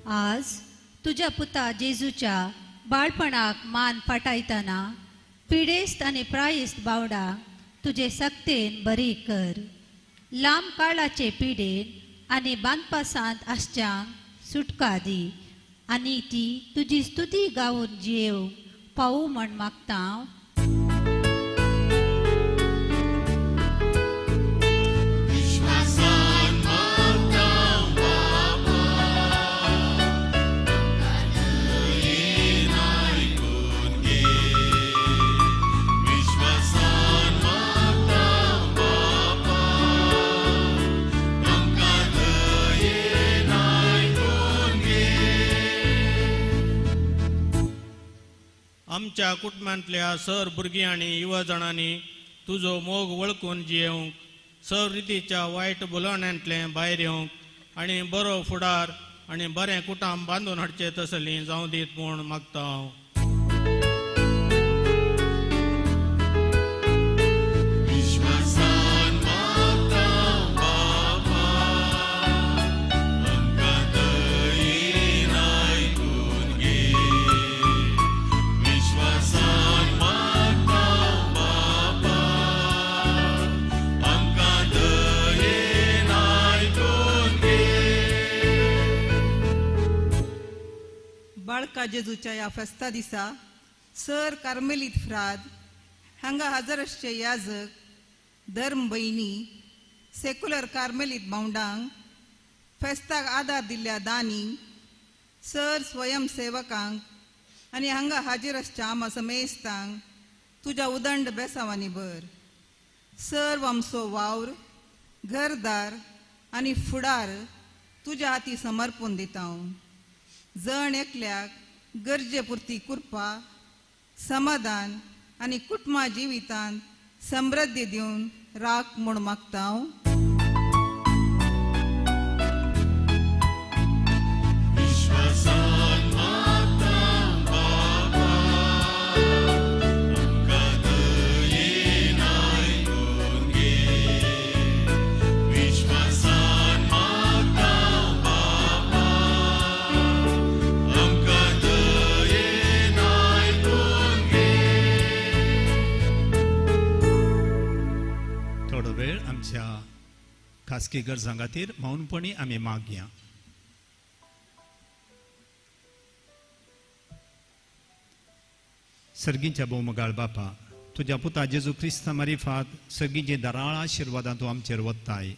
आज तुज्या पुता जेजूच्या बाळपणाक मान पाटायतना पिडेस्त आनी प्रायेस्त बावडांक तुजे सक्तेन बरी कर. लांब काळाचे पिडेन आनी बांदपासांत आसच्यांक सुटका दी आनी ती तुजी स्तुती गावन जियेवंक पावू म्हण मागता. आमच्या कुटुंबांतल्या सर भुरगीं युवा जाणांनी तुजो मोग वळखून जियेवंक, सर रितीच्या वायट बोलवण्यांतलें भायर येवंक आनी बरो फुडार आनी बरें कुटुंब बांदून हाडचें तसलीं जावं दीत म्हूण मागता हांव. बाळका जेजूच्या ह्या फेस्ता दिसा सर कार्मेलीत फ्राद हांगा हजर आसचे याजक, धर्म भयणी, सेक्युलर कार्मेलीत भावंडांक, फेस्ताक आदार दिल्ल्या दानी, सर स्वयंसेवकांक आनी हांगा हाजीर आसच्या आमा समेस्तांक तुज्या उदंड बेसांवांनी भर. सर्व आमचो वावर, घरदार आनी फुडार तुज्या हाती समर्पून दिता. जण एकल्याक गरजे पुरती कृपा, समाधान आनी कुटुंबा जिवितांत समृद्धी दिवन राख म्हूण मागता. खासगी गरजां खातीर मौनपणी आमी मागया. सर्गीच्या भोवमगाळ बापा, तुज्या पुता जेजू क्रिस्ता मारिफात सर्गीचे दराळ आशिर्वादां तूं आमचेर वत्ताय.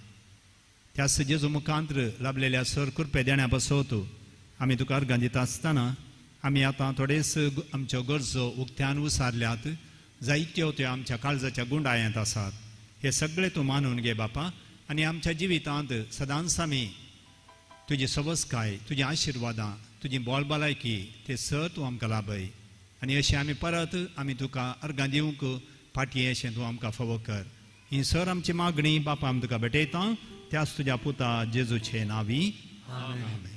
त्याच जेजू मुखांत्र लाभलेल्या सर कृपे देण्या बसोत आमी तुका अर्गां दिता आसतना आमी आतां थोडेच आमच्यो गरजो उक्त्यान उसारल्यात, जायत्यो त्यो आमच्या काळजाच्या गुंडायांत आसात. हे सगळे तूं मानून घे बापा आनी आमच्या जिवितांत सदांच आमी तुजी सवसकाय, तुजी आशिर्वादां, तुजी बोलबलायकी ते सर तूं आमकां लाभय आनी अशें आमी परत आमी तुका अर्गां दिवंक फाटीं अशें तूं आमकां फावो कर. ही सर आमची मागणी बापा आमी तुका भेटयता त्याच तुज्या पुता जेजूचे नांवी. आमेन.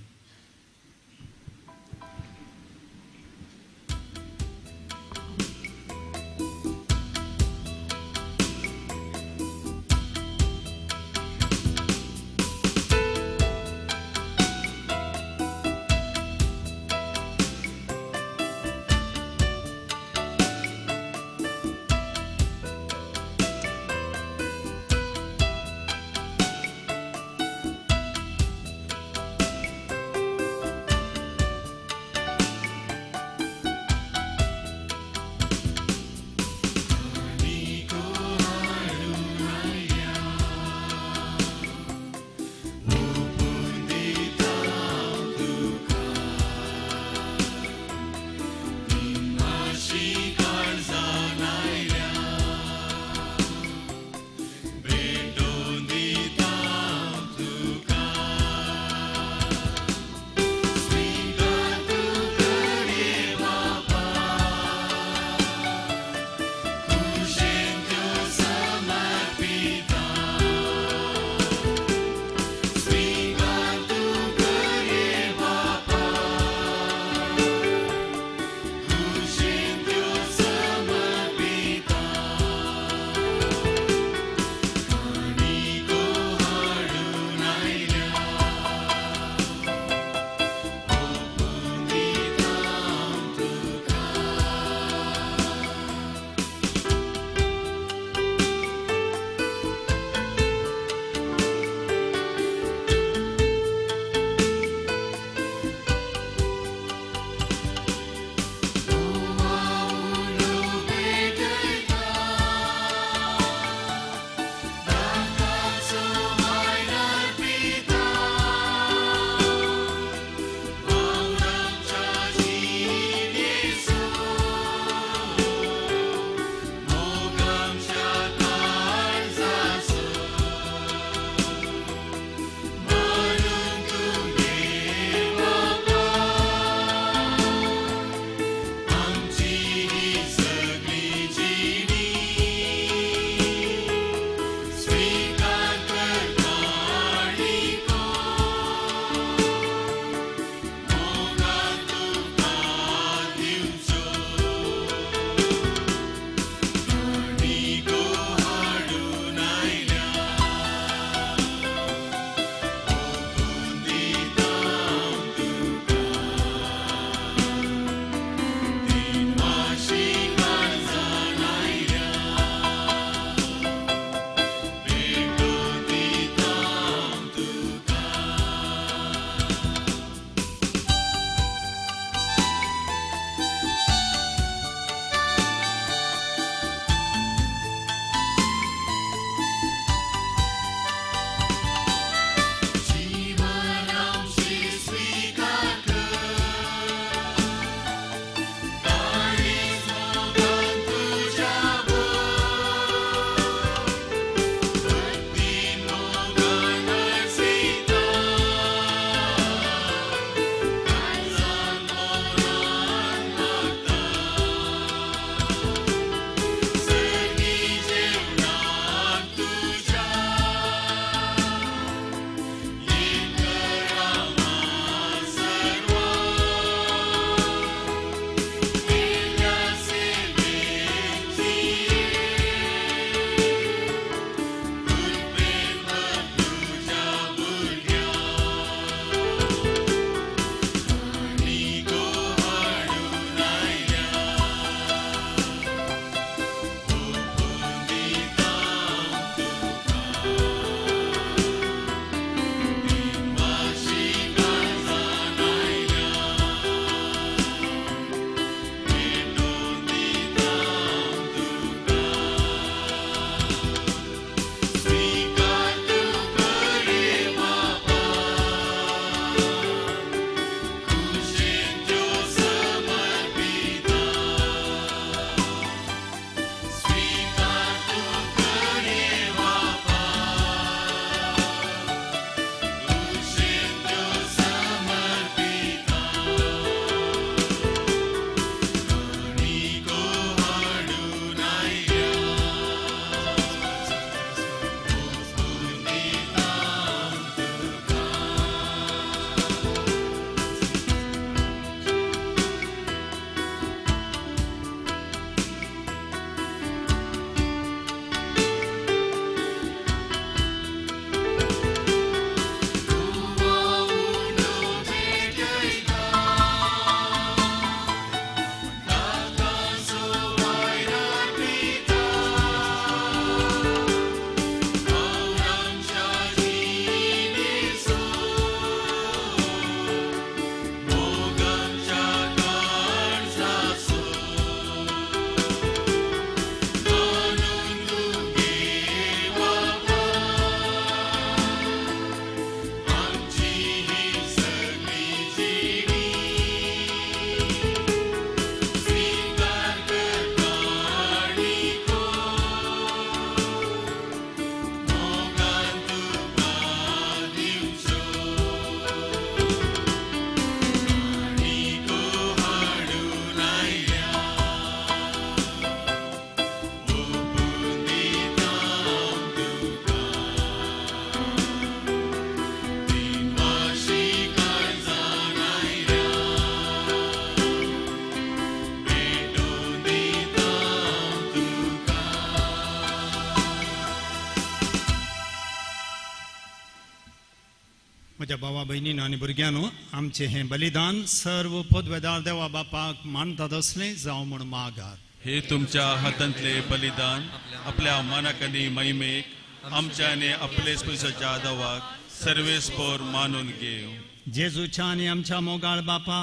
म्हज्या भावा भयणीनो आनी भुरग्यांनो, आमचें हें बलिदान सर्व पदवेदार देवा बापाक मानता तसलें जावं म्हूण मागात. हे तुमच्या हातांतले बलिदान आपल्या मानाक आनी महिमेक आमच्या आनी आपले पयशाच्या दावाक सर्वेस्पोर मानून घेव. जेजूच्या आनी आमच्या मोगाळ बापा,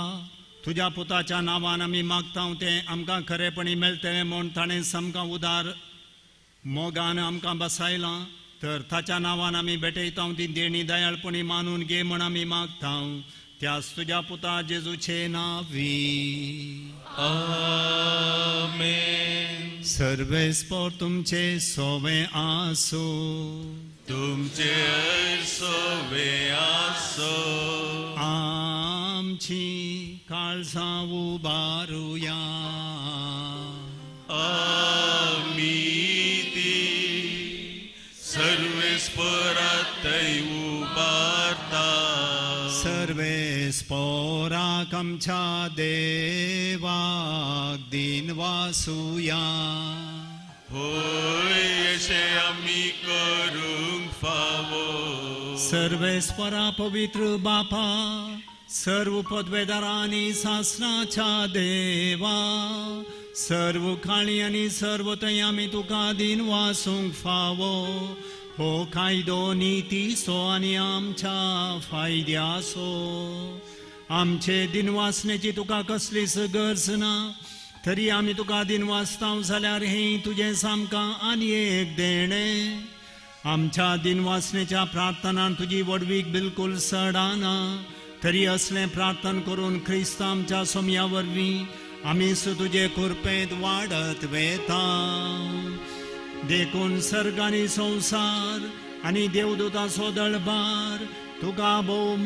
तुज्या पुताच्या नांवान आमी मागता तें आमकां खरेपणी मेळटलें म्हूण ताणें सामकां उदार मोगान आमकां बसायलां, तर ताच्या नांवान आमी भेटयता ती देणी दयाळपणी मानून घे म्हूण आमी मागता, त्याच तुज्या पुता जेजूचे नांवी. आमेन. सर्वेस्पोर तुमचे सोवे आसूं. तुमचे सोवे आसूं. आमची काळजां उबारुया. आमी ती सर्वेस्पोरातय उबारता. सर्वेस्पोराक आमच्या देवाक दिन वासुया. होय अशें आमी करूंक फावो. सर्वेस्परा पवित्र बापा, सर्व पदवेदारांनी सासनाच्या देवा, सर्व काळी आनी सर्व थंय आमी तुका दिन वासूंक फावो. हो कायदो नितीचो आनी आमच्या फायद्याचो. आमचे दिनवासनेची तुका कसलीच गरज ना, तरी आमी तुका दिनवासता जाल्यार हें तुजें सामकां आनी एक देणें. आमच्या दिनवासनेच्या प्रार्थनान तुजी व्हडवीक बिलकुल सडाना, तरी असलें प्रार्थन करून क्रिस्त आमच्या सोम्या वरवीं आमी तुजे कृपेंत वाडत वेता. देखून सर्ग आनी संवसार आनी देवदूताचो दळबार तुका भोव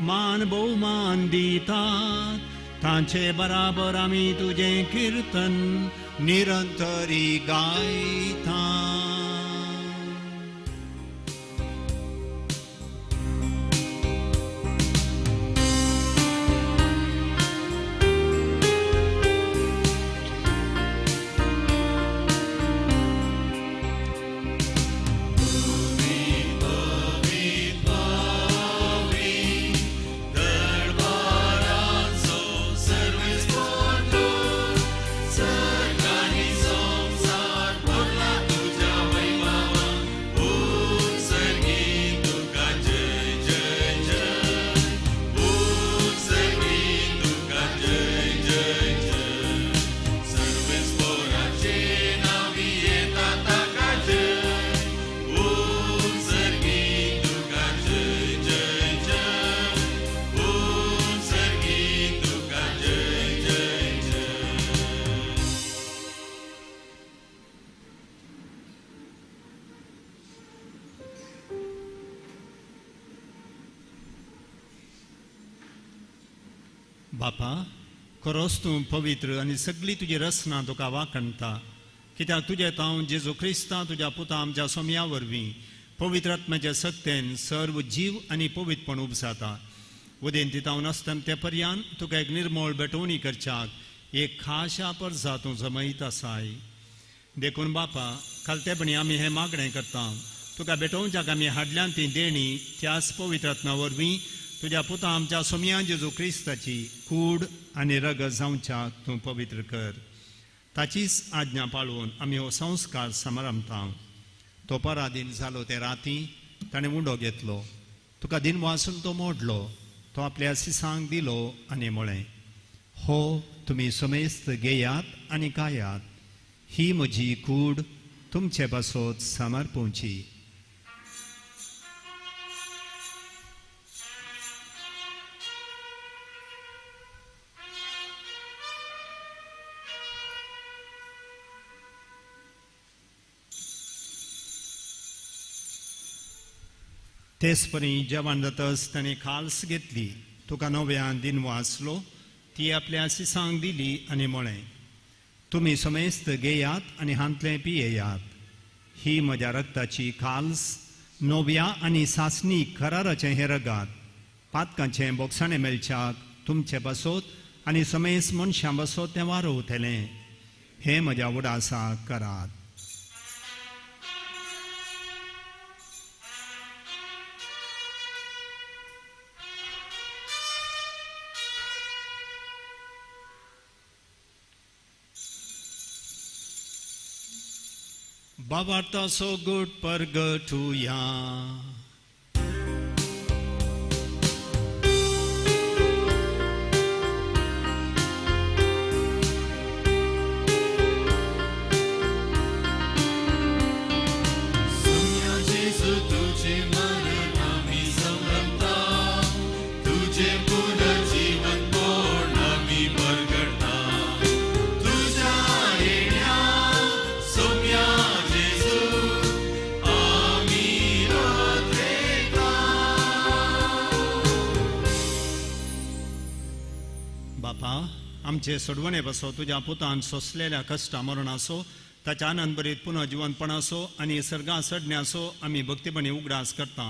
मान भोवमान दितात. तांचे बराबर आमी तुजें किर्तन निरंतरी गायता. बापा, खरोच तूं पवित्र आनी सगळी तुजी रचना तुका वाखणटा, कित्याक तुजें तांव जेजू क्रिस्ता तुज्या पुता आमच्या सोम्या वरवीं पवित्र आत्म्याच्या सक्तेन सर्व जीव आनी पवित्रपण उपजाता. उदेंती तावन आसतना ते पर्यान तुका एक निर्मळ भेटवणी करच्याक एक खाशा परजा तूं जमयत आसाय. देखून बापा, खालतेपणी आमी हें मागणें करता, तुका भेटोवच्याक आमी हाडल्यान ती देणी त्याच पवित्र आत्म्या वरवीं तुज्या पुता आमच्या सोम्या जेजू क्रिस्ताची कूड आनी रगत जावच्याक तूं पवित्र कर. ताचीच आज्ञा पाळून आमी हो संस्कार समारंभता. तो पराधीन जालो ते राती ताणें उंडो घेतलो, तुका दिनवासून तो मोडलो, तो आपल्या सिसांक दिलो आनी म्हळें, हो तुमी समेस्त घेयात आनी खायात, ही म्हजी कूड तुमचे पासत समर्पुची. तेच परी जेवण जातच ताणें खाल्स घेतली, तुका नव्यान दिन वाचलो, ती आपल्या सिसांक दिली आनी म्हळें, तुमी समेस्त घेयात आनी हांतलें पियेयात, ही म्हज्या रक्ताची खाल्स, नव्या आनी सासणी कराराचें हें रगात, पातकांचें बोगसाणें मेळच्याक तुमचे पासत आनी समेस्त मनशां पासत तें वारोवतलें. हें म्हज्या उडासाक करात. बाबार्थाचो गूट परगटुया. आमचे सोडवणे बसो तुज्या पुतान सोंसलेल्या कश्टा मरणाचो ताच्या आनंदभरीत पुनः जिवनपणाचो आनी सर्गां चडण्याचो आमी भक्तीपणी उगडास करता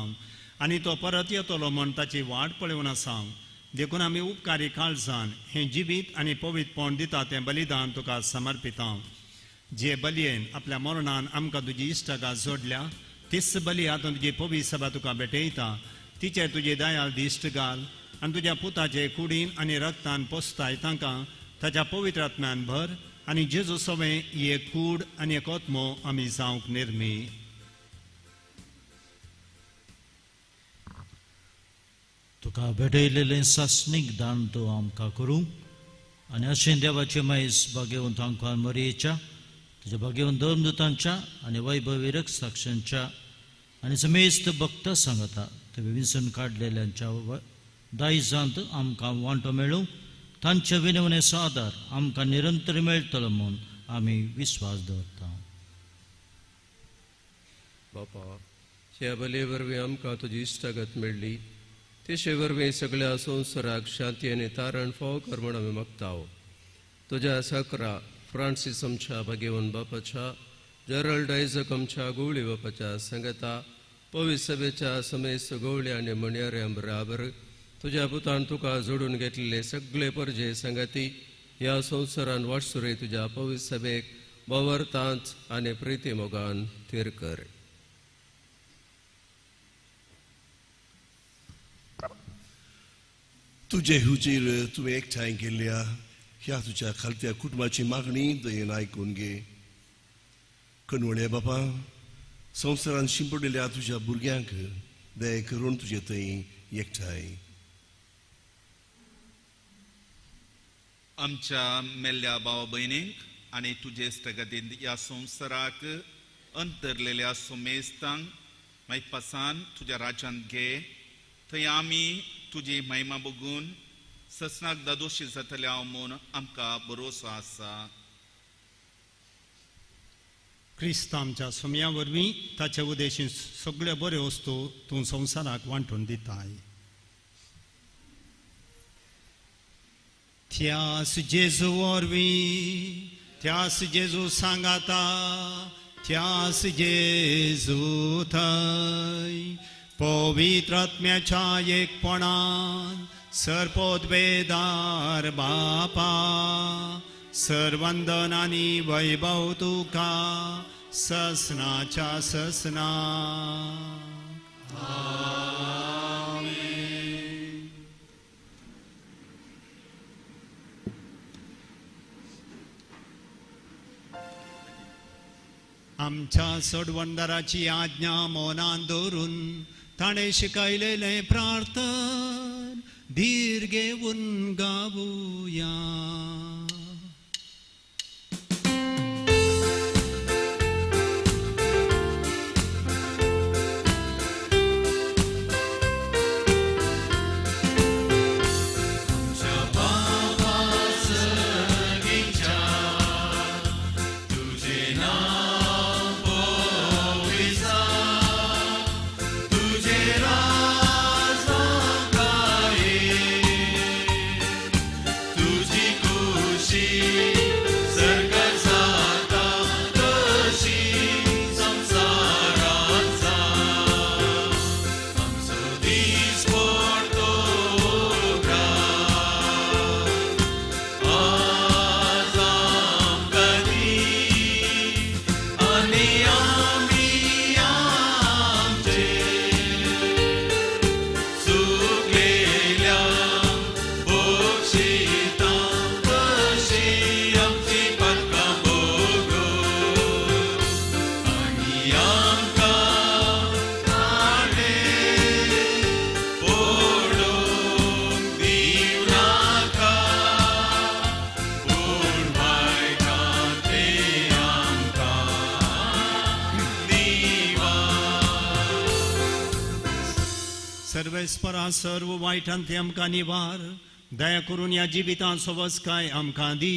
आनी तो परत येतलो म्हण ताची वाट पळोवन आसा. देखून आमी उपकारी काळजान हें जिवीत आनी पवित्रपण दिता तें बलिदान तुका समर्पिता. जे बलयेन आपल्या मरणान आमकां तुजी इश्टागात जोडल्या तीच बली आतां तुजी पवित्र सभा तुका भेटयता. तिचेर तुजी दयाल दिश्ट घाल आनी तुज्या पुताचे कुडीन आनी रक्तान पोसताय तांकां ताच्या पवित्र आत्म्यान भर आनी जेजू सवें एक कूड आनी एक आत्मो आमी जावंक निर्मी. तुका भेटयलेलें सासणीक दान तूं आमकां करूं आनी अशें देवाचे महेश भागेवन तांकां मरयेच्या तुज्या भागेवन धर्मदूतांच्या आनी वैभवी रक्षाक्षांच्या आनी समेस्त भक्त सांगता तुवें विंचून काडलेल्यांच्या दायजांत आमकां वांटो मेळूं तांच्या विनवणेचो आदार आमकां निरंतर मेळटलो म्हूण आमी विस्वास दवरता. बापा, ह्या बलये वरवीं आमकां तुजी इश्टागत मेळ्ळी तेशे वरवीं सगळ्या संवसाराक शांती आनी तारण फावो कर म्हूण आमी मागता. तुज्या सकरा फ्रांसीस आमच्या भागेवन बापाच्या, जेरल्ड आयजक आमच्या गवळी बापाच्या सांगता पवित्र सभेच्या समेस्त गवळी आनी म्हणयाऱ्यां बराबर तुज्या पुतान तुका जोडून घेतलेले सगळे परजे सांगाती ह्या संवसारान वाटसुरे तुज्या पवित्र सभेक बवरतांच आनी प्रिती मोगान थीर कर. तुजे हुजीर तुवें एकठांय केल्ल्या ह्या तुज्या खालत्या कुटुंबाची मागणी दयेन आयकून घे. कणवळ्या बापा, संवसारान शिंपडिल्ल्या तुज्या भुरग्यांक दया करून तुजे थंय एकठांय. आमच्या मेल्ल्या भाव भयणींक आनी तुजे इश्टागतींत ह्या संवसाराक अंतरलेल्या सुमेस्तांक मायपासान तुज्या राज्यांत घे. थंय आमी तुजी महिमा बघून ससनाक दादोशी जातल्या म्हूण आमकां भरोसो आसा. क्रिस्त आमच्या सोम्या वरवीं ताचे उदेशी सगळ्यो बऱ्यो वस्तू तूं संवसाराक वांटून दिताय. त्यास जेजू वरवीं, त्यास जेजू सांगाता, त्यास जेजू थंय पवित्र आत्म्याच्या एकपणान सर्पोद्वेदार बापा सर्वंदन आनी वैभव तुका ससनाच्या ससना. आमच्या सोडवणदाराची आज्ञा मनान दवरून ताणें शिकयलेलें प्रार्थन धीर घेवन गावुया. तुझी सर्वेस्परा सर्व वायटांतली आमकां निवार, दया करून ह्या जिवितांत सवसकाय आमकां दी.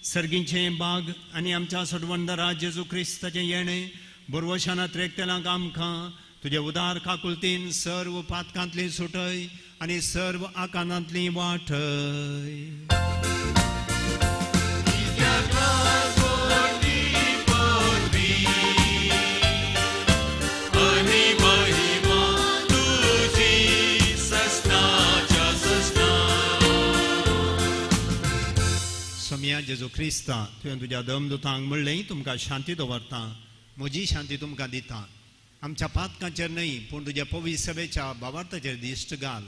सर्गींचें बाग आनी आमच्या सोडवणदारा जेजू क्रिस्ताचें येणें बोरवशानात रेखतेलांक आमकां तुजे उदार काकुलतीन सर्व पातकांतली सुटय आनी सर्व आकांतांतली वाटय. सोमया जेजू क्रिस्ता, तुवें तुज्या दमदुतांक म्हणलें तुमकां शांती दवरता, म्हजी शांती तुमकां दिता. आमच्या पातकांचेर न्हय पूण तुज्या पवित्र सभेच्या भावार्थाचेर दिश्ट घाल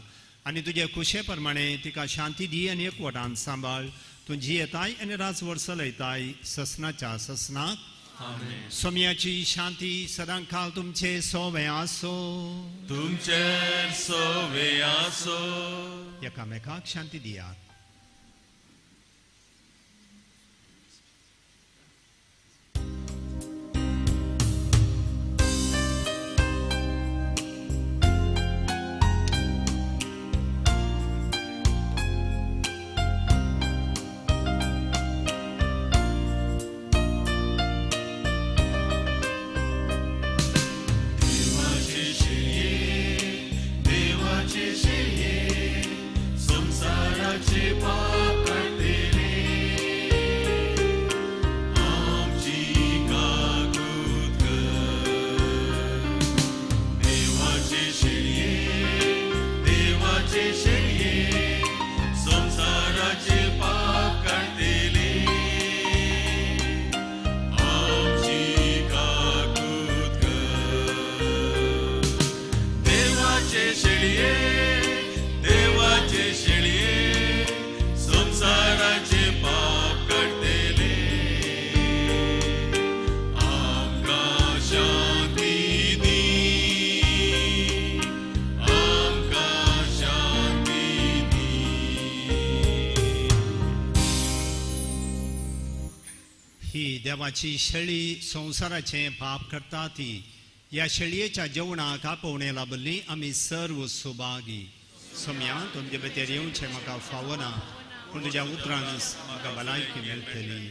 आनी तुजे खुशे प्रमाणे तिका शांती दी आनी एकवटान सांबाळ. तूं जियेताय आनी राजवट चलयताय ससनाच्या ससनाक. सोमयाची शांती सदां काल तुमचे सोवे आसो, तुमचे सोवे आसो. एकामेकाक शांती दियात. देवाची शेळी संवसाराचें पाप करता ती ह्या शेळयेच्या जेवणाक आपोवणें लाभल्ली आमी सर्व सुभागी. सोम्या, तुमचे भितर येवचें म्हाका फावना, पूण तुज्या उतरानच म्हाका भलायकी मेळटली.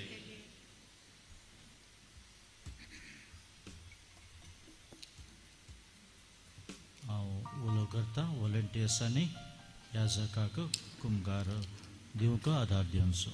हांव उलो करता वॉलंटियर्सांनी ह्या जकाक कुमगार दिवंक आदार दिवचो.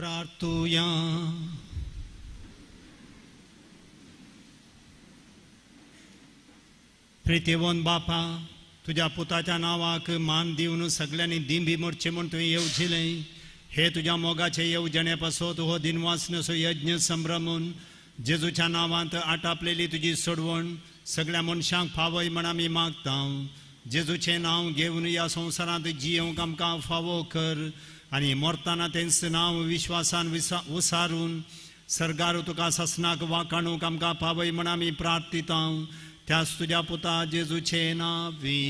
प्रार्थुया. प्रितेवन बापा, तुज्या पुताच्या नांवाक मान दिवन सगल्यांनी दिंबी मोडचे म्हूण तुवें येवजिलें. हे तुज्या मोगाचे येवजणे पासत हो दिनवासनाचो यज्ञ संभ्रमून जेजूच्या नांवांत आटापलेली तुजी सोडवण सगळ्या मनशांक फावय म्हण आमी मागता. जेजूचें नांव घेवन ह्या संवसारांत जियेवंक आमकां फावो कर आनी मरतना तेंच नांव विश्वासान उसारून सर्गार तुका सासनाक वाकाणूंक आमकां पावय म्हण आमी प्रार्थिता. त्याच तुज्या पुता जेजूचे नांवी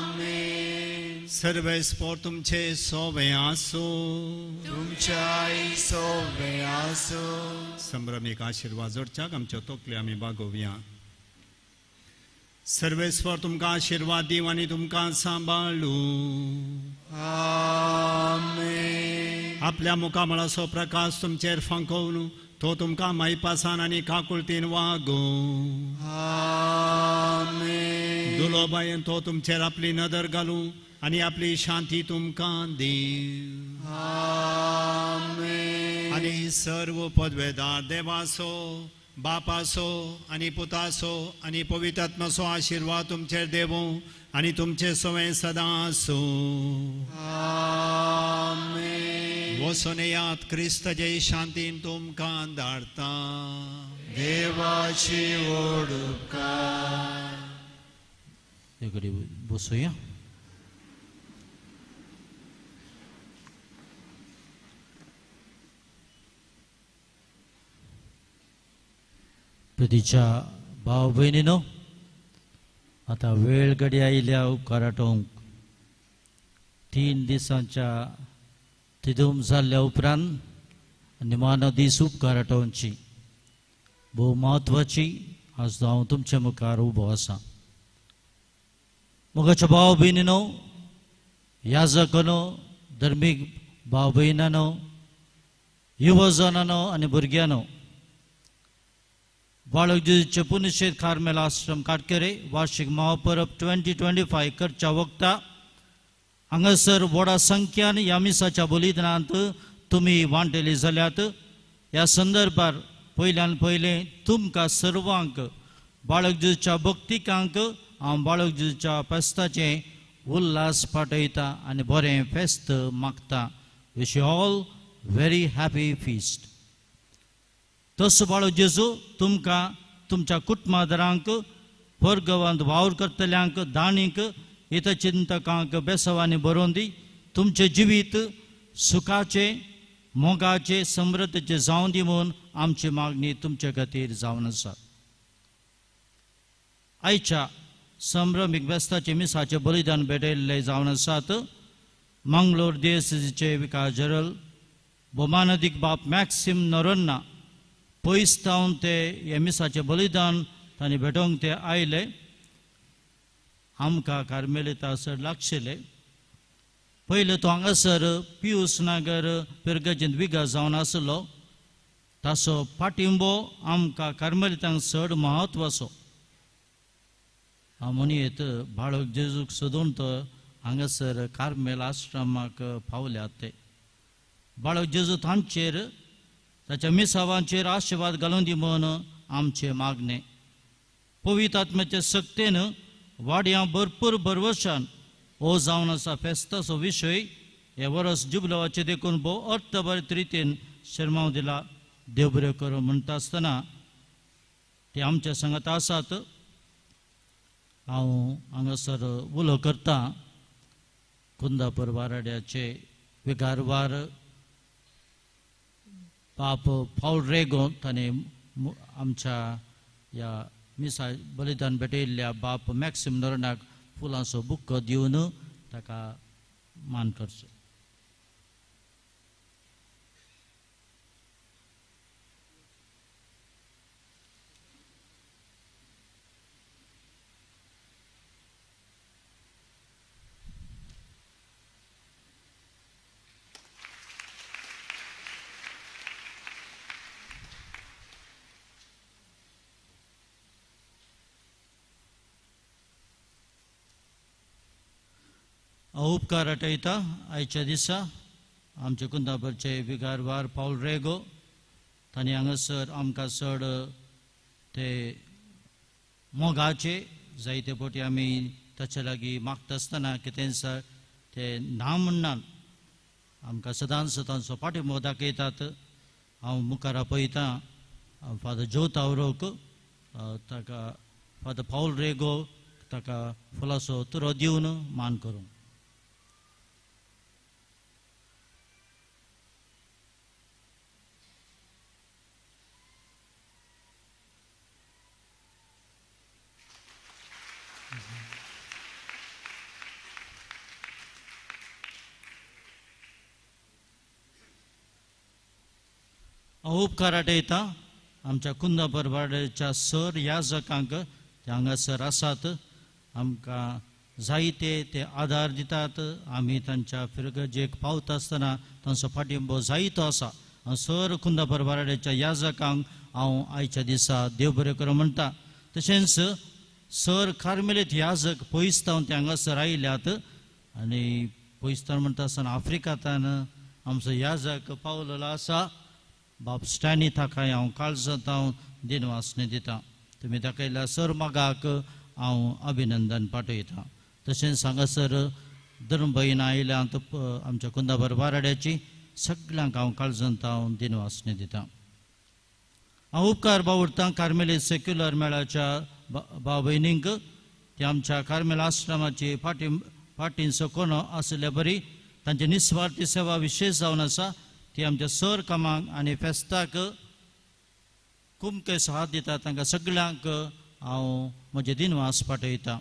आमेन. सर्वेस्पोर तुमचे सोवे आसूं. तुमच्याय सोवे आसूं. संभ्रमीक आशिर्वाद जोडच्याक आमच्यो तकल्यो आमी बागोवया. सर्वेस्वर तुमकां आशिर्वाद दिवं आनी तुमकां सांबाळूं. आमेन. आपल्या मुखामळाचो प्रकाश तुमचेर फांकोवन तो तुमकां मायपासान आनी काकुळतीन वागूं. आमेन. दुलोबायेन तो तुमचेर आपली नदर घालूं आनी आपली शांती तुमकां दिवं. आमेन. आनी सर्व पदवेदार देवाचो, बापाचो आनी पुताचो आनी पवित्र आत्माचो आशिर्वाद तुमचेर देवूं आनी तुमचे सवें सदां आसूं. आमेन. वचून येयात, क्रिस्ताचे शांतीन तुमकां धाडटा. देवाची ओडुपकार. ते बसुया. प्रितीच्या भाव भयणीनो, आतां वेळ घडी आयिल्ल्या उपकाराटोवंक 3 दिसांच्या तिदूम जाल्ल्या उपरांत निमाणो दीस उपकार आटोवची भोव म्हत्वाची. आज हांव तुमच्या मुखार उबो आसा. मोगाच्या भाव भयणीनो, याजकानो, धर्मीक भाव भयणानो, युवजनानो आनी भुरग्यांनो, बाळक जेजूचे पुनशेत कार्मेल आश्रम काटकेरे वार्षिक महापरब 2025 करच्या वक्ता हांगासर व्हडा संख्यान ह्या मिसाच्या बलिदानांत तुमी वांटेली जाल्यात. ह्या संदर्भार पयल्यान पयलें तुमकां सर्वांक बाळक जेजूच्या भक्तिकांक हांव बाळक जेजूच्या फेस्ताचें उल्हास पाठयता आनी बरें फेस्त मागता. Wish you all very happy feast. तसो बाळक जेजू तुमकां, तुमच्या कुटुंबादारांक, परगवांत वावर करतल्यांक, दाणींक, हितचिंतकांक बेसवांनी बरोवन दी. तुमचें जिवीत सुखाचें, मोगाचें, समृद्धीचें जावन दी म्हूण आमची मागणी तुमचे खातीर जावन आसा. आयच्या संभ्रमीक बेस्ताचे मिसाचें बलिदान भेटयल्लें जावन आसात मंगलोर देसीचे विकास जनरल भोमानदीक बाप मॅक्सिम नोरोन्ना पयस थावन ते हे मिसाचें बलिदान तांणी भेटोवंक ते आयले. आमकां कार्मेलिता सर लागशिल्ले. पयले तो हांगासर पियूस नागर पिरगजेंत विगा जावन आसलो. ताचो पाटिंबो आमकां कार्मेलितांक चड म्हत्वाचो. हांव म्हणयेत बाळक जेजूक सोदून तो हांगासर कार्मेल आश्रमाक पावल्यात. ते बाळक जेजू तांचेर, ताच्या मिसावांचेर आशिर्वाद घालून दी म्हूण आमचें मागणें. पवित्र आत्म्याचे सक्तेन वाडयां भरपूर भरवशान हो जावन आसा फेस्ताचो विशय हे वरस जुबलवाचें देखून भोव अर्थभरीत रितीन शेरमांव दिला. देव बरें करूं म्हणटा आसतना ते आमच्या सांगात आसात. हांव हांगासर उलो करता कुंदापूर वाराड्याचे विगारवार बाप पावल रेगो ताणें आमच्या ह्या मिसा बलिदान भेटयल्ल्या बाप मॅक्सिम नोरनाक फुलांचो बुक्को दिवन ताका मान करचो. उपकार आटयता आयच्या दिसा आमचे कुंदापूरचे विगारवार पावल रेगो तांणी हांगासर आमकां चड ते मोगाचे जायते फावटी आमी ताचे लागीं मागता आसतना कितें ते ना म्हणनात, आमकां सदांच तांचो पाठिंबो दाखयतात. हांव मुखार आपयतां फादर ज्योत आवरोक, ताका फादर पावल रेगो ताका फुलाचो तुरो दिवन मान करूं. हांव उपकार आटयता आमच्या कुंदापूर वाड्याच्या सर याजकांक, ते हांगासर आसात, आमकां जायते ते आदार दितात. आमी तांच्या फिरगजेक पावता आसतना तांचो पाठिंबो जायतो आसा. हांव सर कुंदापूर वाड्याच्या याजकांक हांव आयच्या दिसा देव बरें करूं म्हणटा. तशेंच सर कार्मेलीत याजक पयस तावन ते हांगासर आयल्यात आनी पयस तावन म्हणटा आसतना आफ्रिकांतल्यान आमचो याजक पावलेलो आसा बाब स्टॅनी, ताका हांव काळजांत हांव दिनवासने दिता. तुमी दाखयल्या सर मागाक हांव अभिनंदन पाठयतां. तशेंच हांगासर धर्मभयण आयल्यांत आमच्या कुंदाबर वाराड्याची, सगळ्यांक हांव काळजांत हांव दिनवासने दिता. हांव उपकार बावुरतां कार्मेली सेक्युलर मेळाच्या भाव भयणींक, ते आमच्या कार्मेल आश्रमाची फाटींचो कोणो आशिल्ले बरी तांची निस्वार्थी सेवा विशेश जावन आसा. ती आमच्या सर कामाक आनी फेस्ताक कुमके हात दिता, तांकां सगळ्यांक हांव म्हजें दिनवास पाठयतां.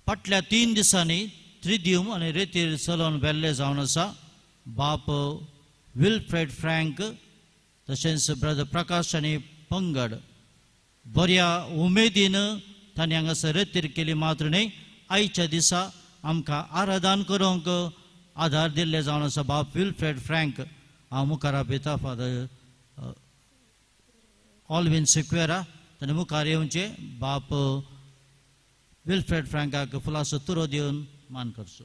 फाटल्या 3 दिसांनी त्रिद्यूम आनी रेतीर चलोवन वेल्ले जावन आसा बाप विल्फ्रेड फ्रँक तशेंच ब्रदर प्रकाश आनी पंगड बऱ्या उमेदीन तांणी हांगासर रेतीर केली. मात्र न्हय, आयच्या दिसा आमकां आराधन करूंक आधार दिल्ले जावन आसा बाप विल्फ्रेड फ्रँक. हांव मुखार आपयता फादर ऑलविन सिक्वेरा, ताणें मुखार येवचें बाप विल्फ्रेड फ्रँकाक फुलाचो तुरो दिवन मान करचो.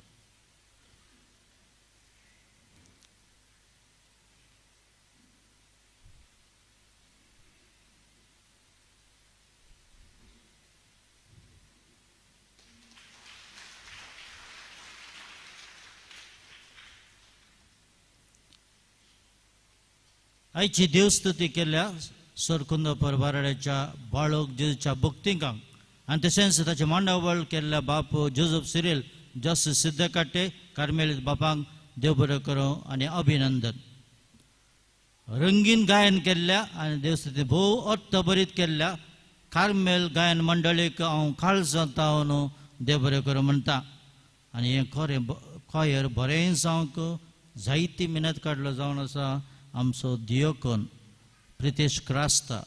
आयची देवस्तुती केल्या सर कुंदापूर बाराड्याच्या बाळक जेजूच्या भक्तिकांक आनी तशेंच ताचें मांडावळ केल्ल्या बाप जोजफ सिरील जस सिद्धकाटे कार्मेलीत बापांक देव बरें करूं आनी अभिनंदन. रंगीन गायन केल्ल्या आनी देवस्तुती भोव अर्थभरीत केल्ल्या कार्मेल गायन मंडळीक हांव काळजांत हांव देव बरें करूं म्हणटा. आनी हें खरें कॉयर बरें जावंक जायती मेहनत काडलो जावन आसा आमचो दियोकोन प्रितेश क्रास्ता.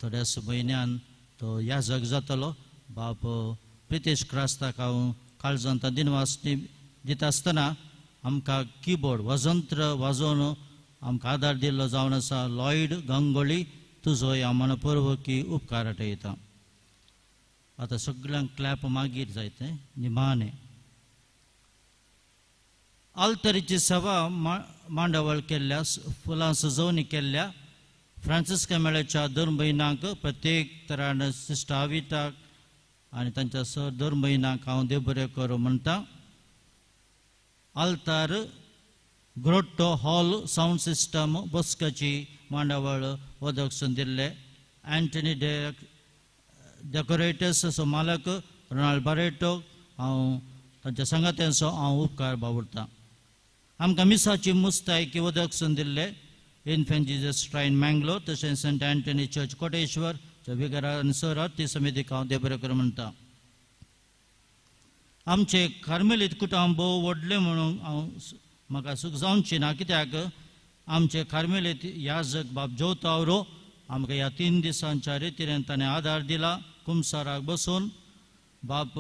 थोड्याच म्हयन्यान तो याजक जातलो. बाप प्रितेश क्रास्ताक हांव काळजांत दिनवास दिता आसतना आमकां किबोर्ड वाजंत्र वाजोवन आमकां आदार दिल्लो जावन आसा लॉयड गंगोळी, तुजो हांव मनपूर्वकी उपकार आटयता. आतां सगळ्यांक क्लॅप मागीर जायते निमाणें आल्तरीची सभा मांडावळ केल्ल्या फुलां सजोवणी केल्ल्या फ्रांसिस्का मेळाच्या दोन भयणांक प्रत्येक तरान सिस्टर आविताक आनी तांच्या सर दोन भयणांक हांव देव बरें करूं म्हणटा. आल्तार ग्रोट्टो हॉल सावंड सिस्टम बसकाची मांडावळ वदक दिल्ले अँटनी डेकोरेटर्स असो मालक रोनाल्ड बारेटो हांव तांच्या सांगात्यांचो हांव उपकार बावुरतां. आमकां मिसाची मुस्तायकी वदक दिल्ले इन्फेंट जिजस श्रायन मँगलोर तशेंच सेंट अँटनी चर्च कोटेश्वर विगारा आनी सर आरती समितीक हांव देव बरें करूं म्हणटा. आमचें कार्मेलीत कुटुंब भोव व्हडलें म्हणून हांव म्हाका सूख जावची ना, कित्याक आमचे कार्मेलीत याजक बाब ज्योतावरो आमकां ह्या 3 दिसांच्या रितीन ताणें आदार दिला. कुमसाराक बसून बाप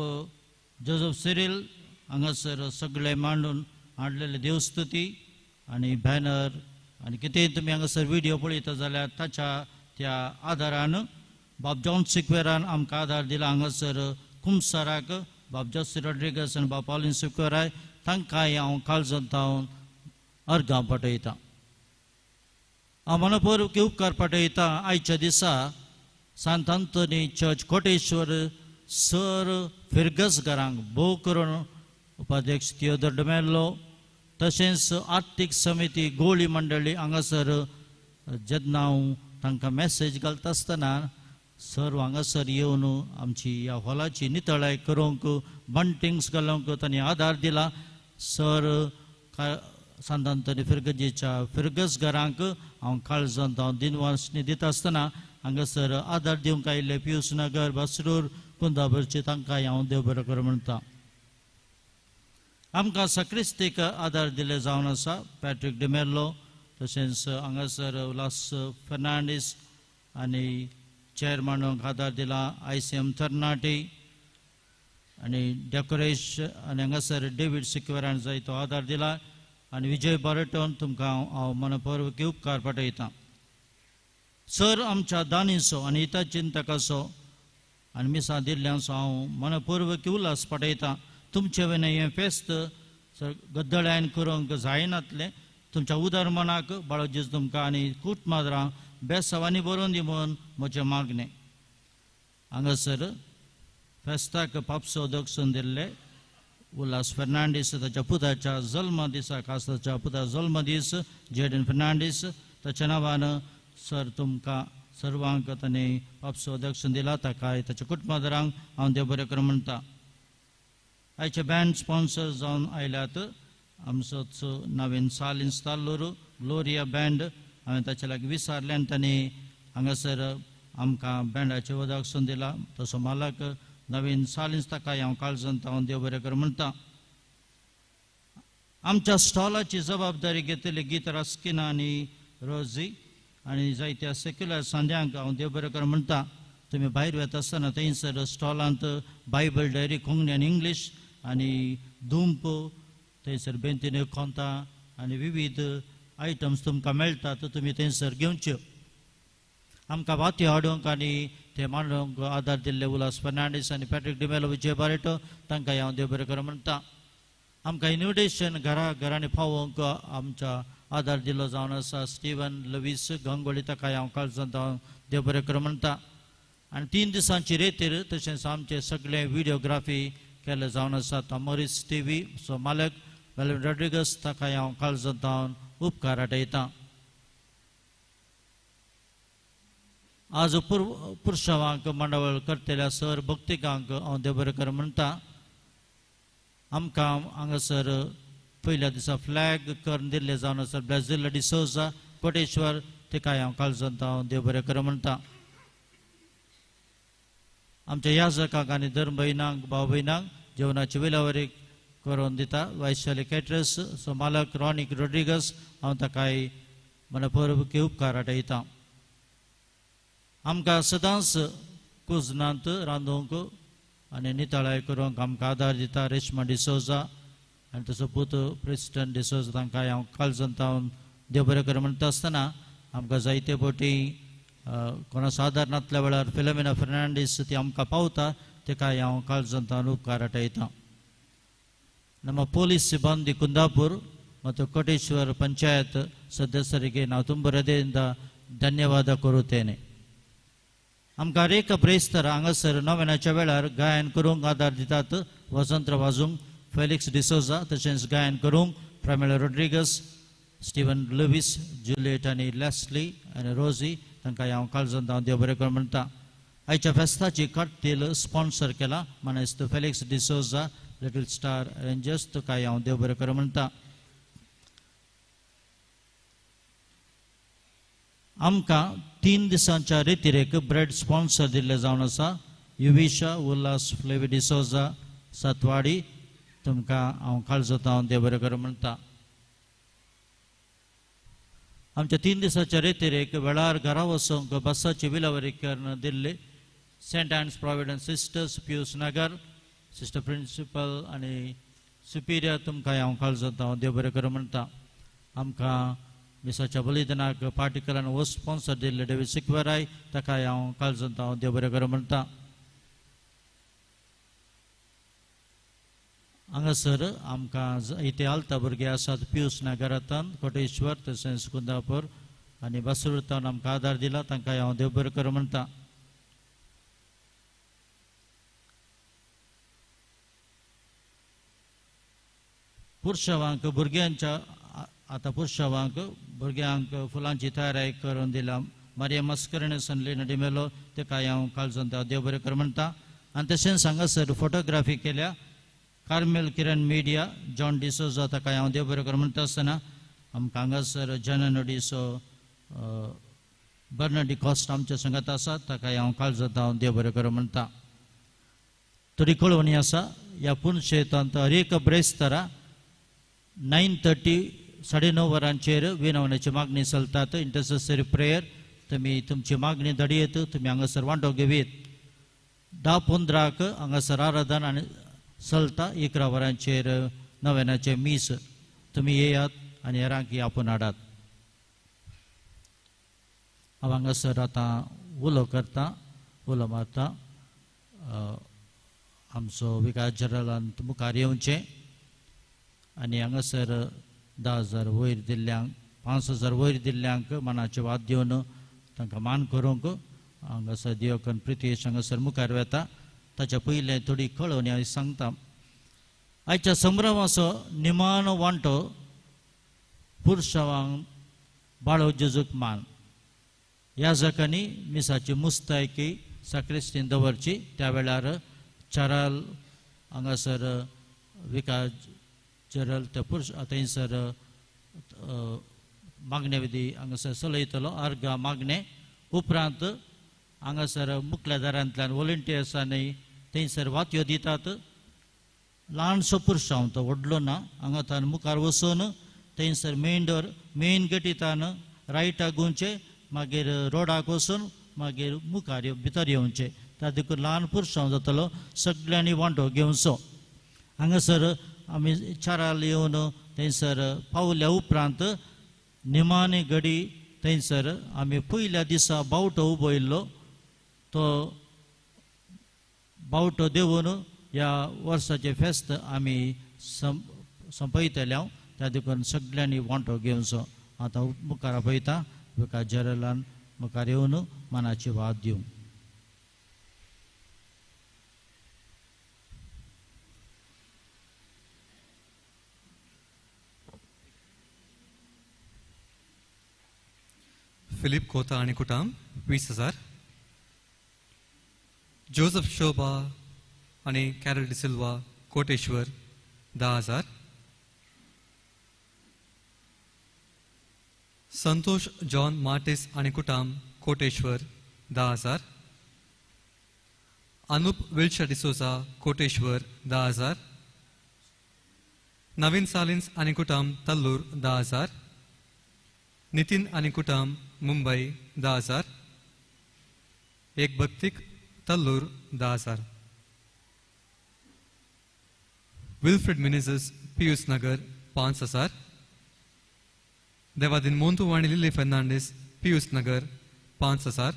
जोजफ सिरील हांगासर सगळे मांडून हाडलेले देवस्तुती आनी बॅनर आनी कितेंय तुमी हांगासर व्हिडियो पळयता जाल्यार ताच्या त्या आदारान बाब जॉन सिक्वेरान आमकां आदार दिला. हांगासर कुमसाराक बाब जोसी रॉड्रिगस आनी बाब पॉलीन सिक्वेराय तांकांय हांव काळजांत हांव अर्गां पाठयतां. हांव मनपूर्वक उपकार पाठयतां आयच्या दिसा Sant Anthony church Koteshwar sir फिर्गसघरांक भोव करून उपाध्यक्ष थियोदर डमेल्लो तशेंच आर्थीक समिती गोळी मंडळी हांगासर जेन्ना हांव तांकां मॅसेज घालता आसतना सर्व हांगासर येवन आमची ह्या हॉलाची नितळाय करूंक बंटिंग्स घालूंक तांणी आदार दिला. सर सांत आंतोनी फिर्गजेच्या फिर्गस घरांक हांव काळजांत हांव दिनवासणी दिता आसतना हांगासर आदार दिवंक आयिल्ले पियूस नगर बसरूर कुंदाबरचे तांकां हांव देव बरो कर म्हणटा. आमकां सक्रिस्तीक आदार दिल्ले जावन आसा पॅट्रीक डिमेल्लो तशेंच हांगासर उल्हास फर्नांडीस आनी चेअरमॅनाक आदार दिला ICM Tarnati आनी डेकोरेश आनी हांगासर डेवीड सिक्वेरान जायतो आदार दिला आनी विजय बारटोन तुमकां हांव मनपूर्वक उपकार पाठयतां. सर आमच्या दानीचो आनी हितचिंतकाचो आनी मिसां दिल्ल्यांचो हांव मनपूर्वक उल्हास पाठयतां. तुमचे वयलें हें फेस्त सर गद्दळ्यान करूंक जायनातलें तुमच्या उदार मनाक बाळोजीस तुमकां आनी कुटमाद्रां बेसावांनी बरोवन दी म्हूण म्हजें मागणें. हांगासर फेस्ताक पापसो दक्षून दिल्ले उल्हास फर्नांडीस ताच्या पुताच्या जल्म दिसा खास ताच्या पुता जल्म दीस जेडन फर्नांडीस ताच्या नांवान सर तुमकां सर्वांक ताणें पापसो दक्षून दिला ताकाय ताच्या कुटुंबादारांक हांव देव बरें कर म्हणटा. आयचे बँड स्पॉन्सर जावन आयल्यात आमचोच नवीन सालिन्स ताल्लूर ग्लोरिया बँड हांवें ताचे लागीं विचारलें आनी तांणी हांगासर आमकां बँडाचें वदक सून दिला. तसो मालक नवीन सालिन्स ताका हांव काळजांत हांव देव बरें कर म्हणटा. आमच्या स्टॉलाची जबाबदारी घेतली गीता रास्किना आनी रोजी आनी जायत्या सेक्युलर सांद्यांक हांव देव बरें कर म्हणटा. तुमी भायर वता आसतना थंयसर स्टॉलांत बायबल डायरी कोंकणी आनी इंग्लीश आनी धुंप थंयसर बेंतीन कोंता आनी विविध आयटम्स तुमकां मेळटात तुमी थंयसर घेवच्यो. आमकां वाती हाडूंक आनी ते मांडूंक आदार दिल्ले उल्हास फर्नांडीस आनी पॅट्रीक डिमेलो विजय बारेटो तांकां हांव देव बरें कर म्हणटा. आमकां इन्विटेशन घरा घरांनी पावोवंक आमच्या आदार दिल्लो जावन आसा स्टिवन लवीस गंगोळी ताका हांव काळजांत हांव देव बरें कर म्हणटा. आनी 3 दिसांची रेतीर तशेंच आमचे सगळे व्हिडियोग्राफी केल्ले जावन आसा तमोरीस टीव्ही सो मालक मेलविन रॉड्रिगस ताका हांव काळजांत हांव उपकार आटयतां. आज पुरशावांक मांडावळ करतल्या सर भक्तिकांक हांव देव बरें कर म्हणटा. आमकां हांगासर पयल्या दिसा फ्लॅग करून दिल्ले जावन आसा ब्लाझिल डिसोजा कोटेश्वर तिकाय हांव काळजांत हांव देव बरें कर म्हणटा. आमच्या याजकांक आनी धर्म भयणांक भाव भयणांक जेवणाची विलावरी करून दिता वैशाली कॅटरस सो मालक रॉनिक रॉड्रिगस हांव ताकाय मनपूर्वक उपकार आटयतां. आमकां सदांच कुजनांत रांदूंक आनी नितळाय करूंक आमकां आदार दिता रेश्मा डिसोजा आनी तसो पूत प्रेसिडंट डिसोजा तांकां हांव काळजांत हांव देव बरें कर म्हणटा आसतना आमकां जायते फावटी कोणाचो आदार नातल्या वेळार फिलोमिना फर्नांडीस ती आमकां पावता तिकाय हांव काळजांत हांव उपकार आटयतां. ನಮ್ಮ ಪೊಲೀಸ್ ಸಿಬ್ಬಂದಿ ಕುಂದಾಪುರ್ ಮತ್ತು ಕೋಟೇಶ್ವರ ಪಂಚಾಯತ್ ಸದಸ್ಯರಿಗೆ ನಾವು ತುಂಬ ಹೃದಯದಿಂದ ಧನ್ಯವಾದ ಕೋರುತ್ತೇನೆ. आमकां रेखा ब्रेस्तर हांगासर नव्याच्या वेळार गायन करूंक आदार दितात वसंत वाजूंक फेलिक्स डिसोजा तशेंच गायन करूंक प्रमेळ रॉड्रिगस स्टीवन लुवीस जुलियट आनी लेस्ली आनी रोजी तांकां हांव काळजांत हांव देव बरें कर म्हणटा. आयच्या फेस्ताची काडतील स्पॉन्सर केला मानेस्त Felix D'Souza little star rangers तुका हांव देव बरें कर म्हणटा. आमकां 3 दिसांच्या रितीरेक ब्रेड स्पॉन्सर दिल्ले जावन आसा युविशा उल्हास फ्लेवी डिसोजा सातवाडी तुमकां हांव काळजांत हांव देव बरें कर म्हणटा. आमच्या 3 दिसाच्या रेतीरेक वेळार घरा वचूंक बसाची विलावरी करून दिल्ली Saint Anne's Providence sisters Pius Nagar sister principal आनी सुपिरियर तुमकां हांव काळजांत हांव देव बरें कर म्हणटा. आमकां मिसाच्या बलिदानाक पार्टिकलान वो स्पॉन्सर दिल्ले डेवीड सिक्वेराय ताका हांव काळजांत हांव देव बरें कर म्हणटा. हांगासर आमकां इथे आलता भुरगे आसात पियूस नगरांतल्यान कोटेश्वर तशेंच कुंदापूर आनी बासुरतान आमकां आदार दिला तांकां हांव देव बरें करूं म्हणटा. पुरशावांक भुरग्यांच्या आतां पुरशावांक भुरग्यांक फुलांची तयारी करून दिला मारिया मस्करणेस लेना डिमेलो तेका हांव काळजान देव बरें कर म्हणटा. आनी तशेंच हांगासर फोटोग्राफी केल्या कार्मेल किरण मिडिया जॉन डिसोजा ताका हांव देव बरें कर म्हणटा आसतना आमकां हांगासर जनन डिसो बर्नडी कॉस्ट आमच्या संगात आसा ताका हांव काळजांत हांव देव बरें कर म्हणटा. थोडी कळवणी आसा ह्या पुनशेतांत हर एक ब्रेस्तारा 9:30 9:30 वरांचेर विनवण्याची मागणी चलतात. इंटरसेसरी प्रेयर तुमी तुमची मागणी धाडयेत तुमी हांगासर वांटो घेवयेत. 10:15 हांगासर आराधन आनी चलता. 11 वरांचेर नव्यानाचें मीस तुमी येयात आनी हेरांक आपोवन हाडात. हांव हांगासर आतां उलो करता उलो मारता आमचो विकास जनरलान मुखार येवचें आनी हांगासर 10,000 वयर दिल्ल्यांक 5,000 वयर दिल्ल्यांक मनाचे वाद दिवन तांकां मान करूंक हांगासर दियोकन प्रितेश हांगासर मुखार वेता. ताच्या पयलें थोडी कळोवणी हांव सांगता. आयच्या संभ्रमाचो निमाणो वांटो पुरशावांक बाळो जेजूक मान. ह्या जाकांनी मिसाची मुस्तायकी साक्रिस्तीन दवरची. त्या वेळार चाराल हांगासर विकास जनरल त्या पुरुष थंयसर मागणे विधी हांगासर चलयतलो अर्घा मागणे. उपरांत हांगासर मुखल्या दारांतल्यान वॉलंटियर्सांनी थंयसर वातयो दितात. ल्हानसो पुरसांव तो व्हडलो ना हांगा तान मुखार वचून थंयसर मेन डोर मेन गेटीतान रायटाक गुंवचें मागीर रोडाक वचून मागीर मुखार भितर येवचें. त्या देखून ल्हान पुरसांव जातलो सगळ्यांनी वांटो घेवचो. हांगासर आमी चाराल येवन थंयसर पावल्या उपरांत निमाणी घडी थंयसर आमी पयल्या दिसा बावटो उबयल्लो तो बावटो देवून ह्या वर्साचें फेस्त आमी सोंपयतले. त्या देखून सगळ्यांनी वांटो घेवचो. आतां मुखार आपयता विकास जनरलान मुखार येवन मनाची वाद दिवं. फिलिप कोता आनी कुटाम 20,000, जोजफ शोभा आनी Carol D'Silva Koteshwar 10,000, Santosh John Martis आनी कुटाम कोटेश्वर 10,000, अनुप विल्शा डिसोजा कोटेश्वर 10,000, नवीन सालिन्स आनी कुटाम तल्लूर 10,000, नितीन आनी कुटाम मुंबई 10,000, एक भक्तिक तल्लूर 10,000, विल्फ्रेड मिनेजस पियूस नगर 5,000, देवादीन मोंतू आनी Lily Fernandes Pius Nagar 5,000,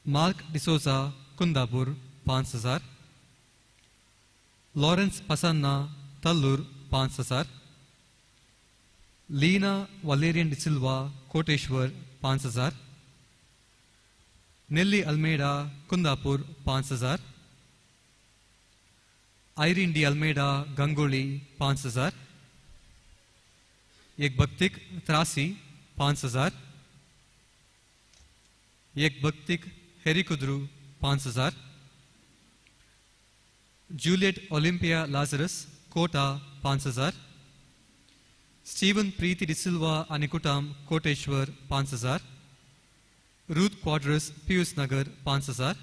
Mark D'Souza Kundapur 5,000, Lawrence Pasanna Tallur 5,000, Lina Valerian D'Silva Koteshwar 5,000, Nelly Almeida Kundapur 5,000, Irene D Almeida Gangolli 5,000, एक भक्तिक त्रासी 5,000, एक भक्तिक Herikudru 5,000, Juliet Olympia Lazarus Kota 5,000, Steven Preeti D'Silva आनी कुटाम Koteshwar 5,000, Ruth Quadros Pius Nagar 5,000,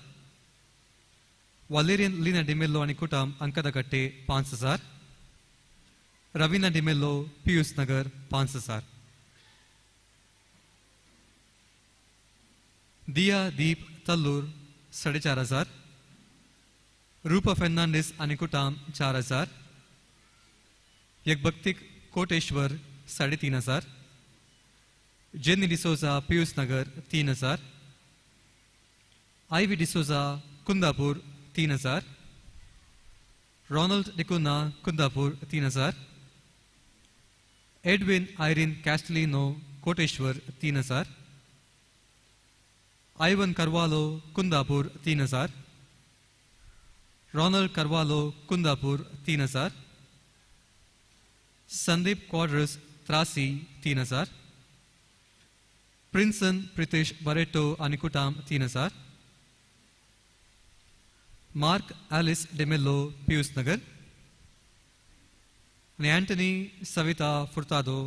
Valerian Lina D'Mello आनी कुटाम अंकदकट्टे 5,000, रवीना डिमेल्लो पियूस नगर 5,000, दिया दीप तल्लूर 4,500, रूपा फर्नांडिस आनी कुटाम 4,000, एक भक्तिक Koteshwar 3,500, Jenny D'Souza Pius Nagar 3,000, Ivy D'Souza Kundapur 3,000, Ronald D'Cunha Kundapur 3000, Edwin Irene Castelino Koteshwar 3000, Ivan Carvalho Kundapur 3000, Ronald Carvalho Kundapur 3000, Sandeep Quadros Trasi 3000, Prinson Pritesh Barretto आनी कुटाम 3000, Mark Ellis D'Mello Pius Nagar आनी अँटनी सविता फुर्तादो.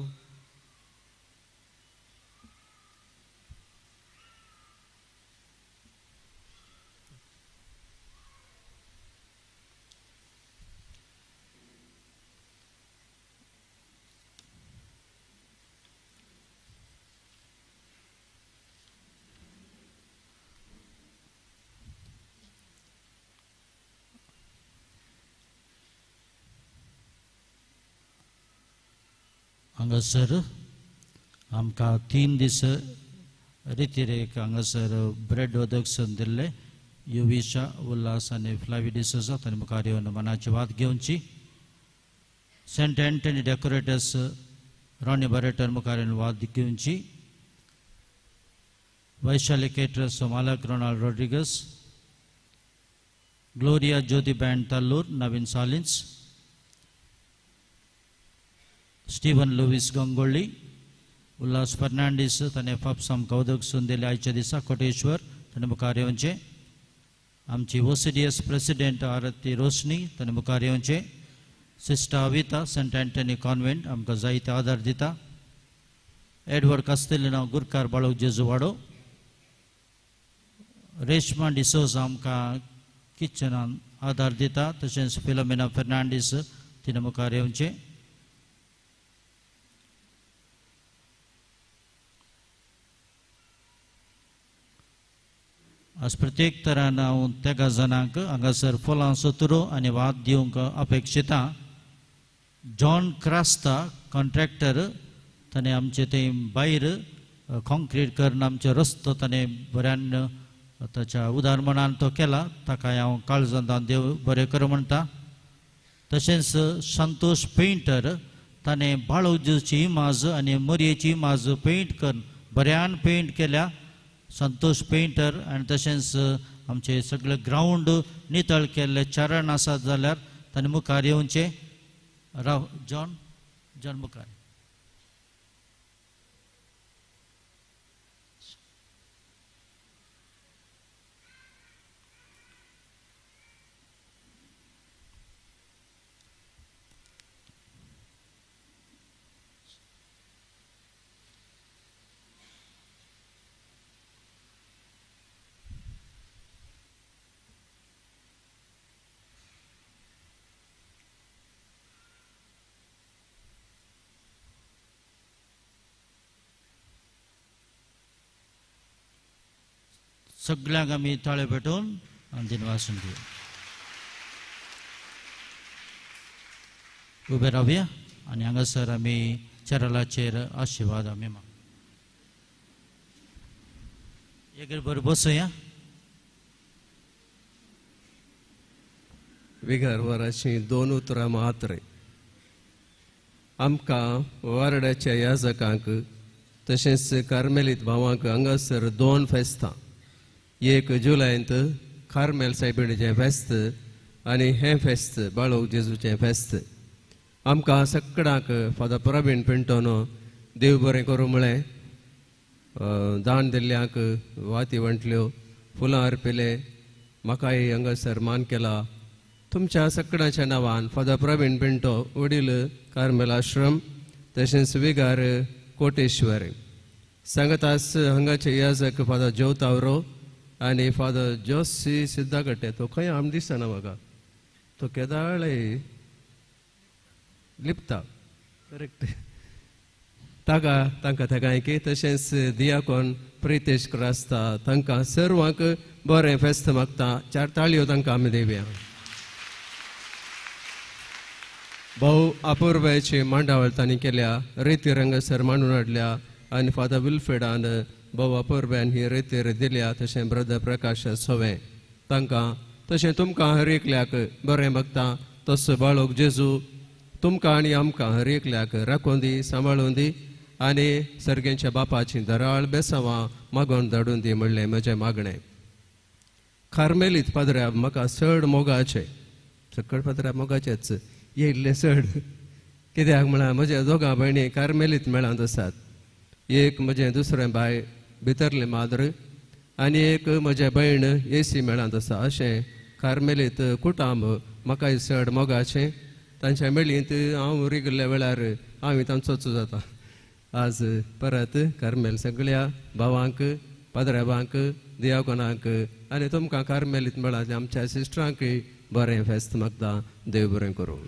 हांगासर आमकां 3 दीस रितीरेक हांगासर ब्रेड वदक दिल्ले युविशा उल्हास आनी फ्लावी डिसोजा तांणी मुखार येवन मनाची वात घेवची. सेंट एंटनी डेकोरेटर्स रॉनी बरेटर मुखार येवन वाद घेवची. Vaishali caterers Malak Ronald Rodrigues, Gloria Jyoti band Tallur Naveen Salins, Steven Luis Gangolli, Ulhas Fernandes ताणें फापसां कौदक दिले आयच्या दिसा कोटेश्वर ताणें मुखार येवचें. आमची OCDS president आरती रोशनी ताणें मुखार येवचें. Sister Avita Saint Anthony convent आमकां जायते आदार दिता. एडवर्ड कास्तेलिनो गुरकार बाळक जेजुवाडो, रेशमा डिसोजा आमकां किचनान आदार दिता, तशेंच फिलोमिना फेर्नांडीस तिणें मुखार येवचें. आज प्रत्येक तरान हांव तेगा जाणांक हांगासर फुलां सतुरो आनी वाद दिवंक अपेक्षिता. जॉन क्रास्ता कॉन्ट्रॅक्टर ताणें आमचे थंय भायर कॉन्क्रीट करून आमचो रस्तो ताणें बऱ्यान ताच्या उदारमणान तो केला, ताका हांव काळजांत देव बरें कर म्हणटा. तशेंच संतोष पेंटर ताणें बाळोजीची इमाज आनी मोरयेची इमाज पेंट करून बऱ्यान पेंट केल्या संतोष पेंटर. आनी तशेंच आमचे सगळे ग्रावंड नितळ केल्ले चरण आसात जाल्यार ताणें मुखार येवचें. राव जॉन जॉन मुखार. सगळ्यांक आमी ताळे पेटोवन आनी दिनवासून दिवया. उबे रावया आनी हांगासर आमी चरलाचेर आशिर्वाद आमी माग. एक बरें बसया. विगर वराची 2 उतरां मात्र आमकां वारड्याच्या याजकांक तशेंच कार्मेलीत भावांक हांगासर 2 फेस्तां, 1 जुलयंत कार्मेल सायबिणीचें फेस्त आनी हें फेस्त बाळोक जेजूचें फेस्त. आमकां सगळ्यांक फादर प्रवीण पिंटोन देव बरें करूं म्हळें, दान दिल्ल्यांक वाती वांटल्यो, फुलां अर्पिले, म्हाकाय हांगासर मान केला. तुमच्या सगळ्यांच्या नांवान फादर प्रवीण पिंटो वडील कार्मेल आश्रम तशेंच विगार कोटेश्वर सांगतास हांगाचे याजक फादर ज्योतावरो आनी फादर जोसी सिद्धाकट्टे, तो खंय आम दिसना म्हाका, तो केदाळे लिपता करेक्ट, ताका तांकां तेगांय की तशेंच दियाकोन प्रितेश क्रास्ता तांकां सर्वांक बरें फेस्त मागता. 4 ताळयो तांकां आमी दिवया. भोव अपुर्बायेची मांडावळ तांणी केल्या, रेती रंगसर मांडून हाडल्या आनी फादर विल्फ्रेडान भोव अपुर्बायेन ही रेतीर दिल्या. तशें ब्रदर प्रकाश सोवे तांकां तशें तुमकां हर एकल्याक बरें मागता. तसो बाळक जेजू तुमकां आनी आमकां हर एकल्याक राखून दी, सांबाळून दी आनी सर्गेंच्या बापाची दराळ बेसांवां मागोवन धाडून दी म्हणलें म्हजें मागणें. कार्मेलीत पाद्र्याब म्हाका चड मोगाचें, सकळ पाद्र्याब मोगाचेच येयल्लें चड, कित्याक म्हळ्यार म्हज्या दोगां भयणी कार्मेलीत मेळांत आसात. एक म्हजें दुसरें बाय भितरलें माद्र आनी एक म्हजें भयण एसी मेळांत आसा. अशें कार्मेलीत कुटांब म्हाकाय चड मोगाचें. तांच्या मेळींत हांव रिगिल्ल्या वेळार हांव तांचोच जाता. आज परत कार्मेल सगळ्या भावांक, पाद्र्याबांक, दियाकोनांक आनी तुमकां कार्मेलीत मेळांतल्या आमच्या सिस्टरांकय बरें फेस्त मागता. देव बरें करूं.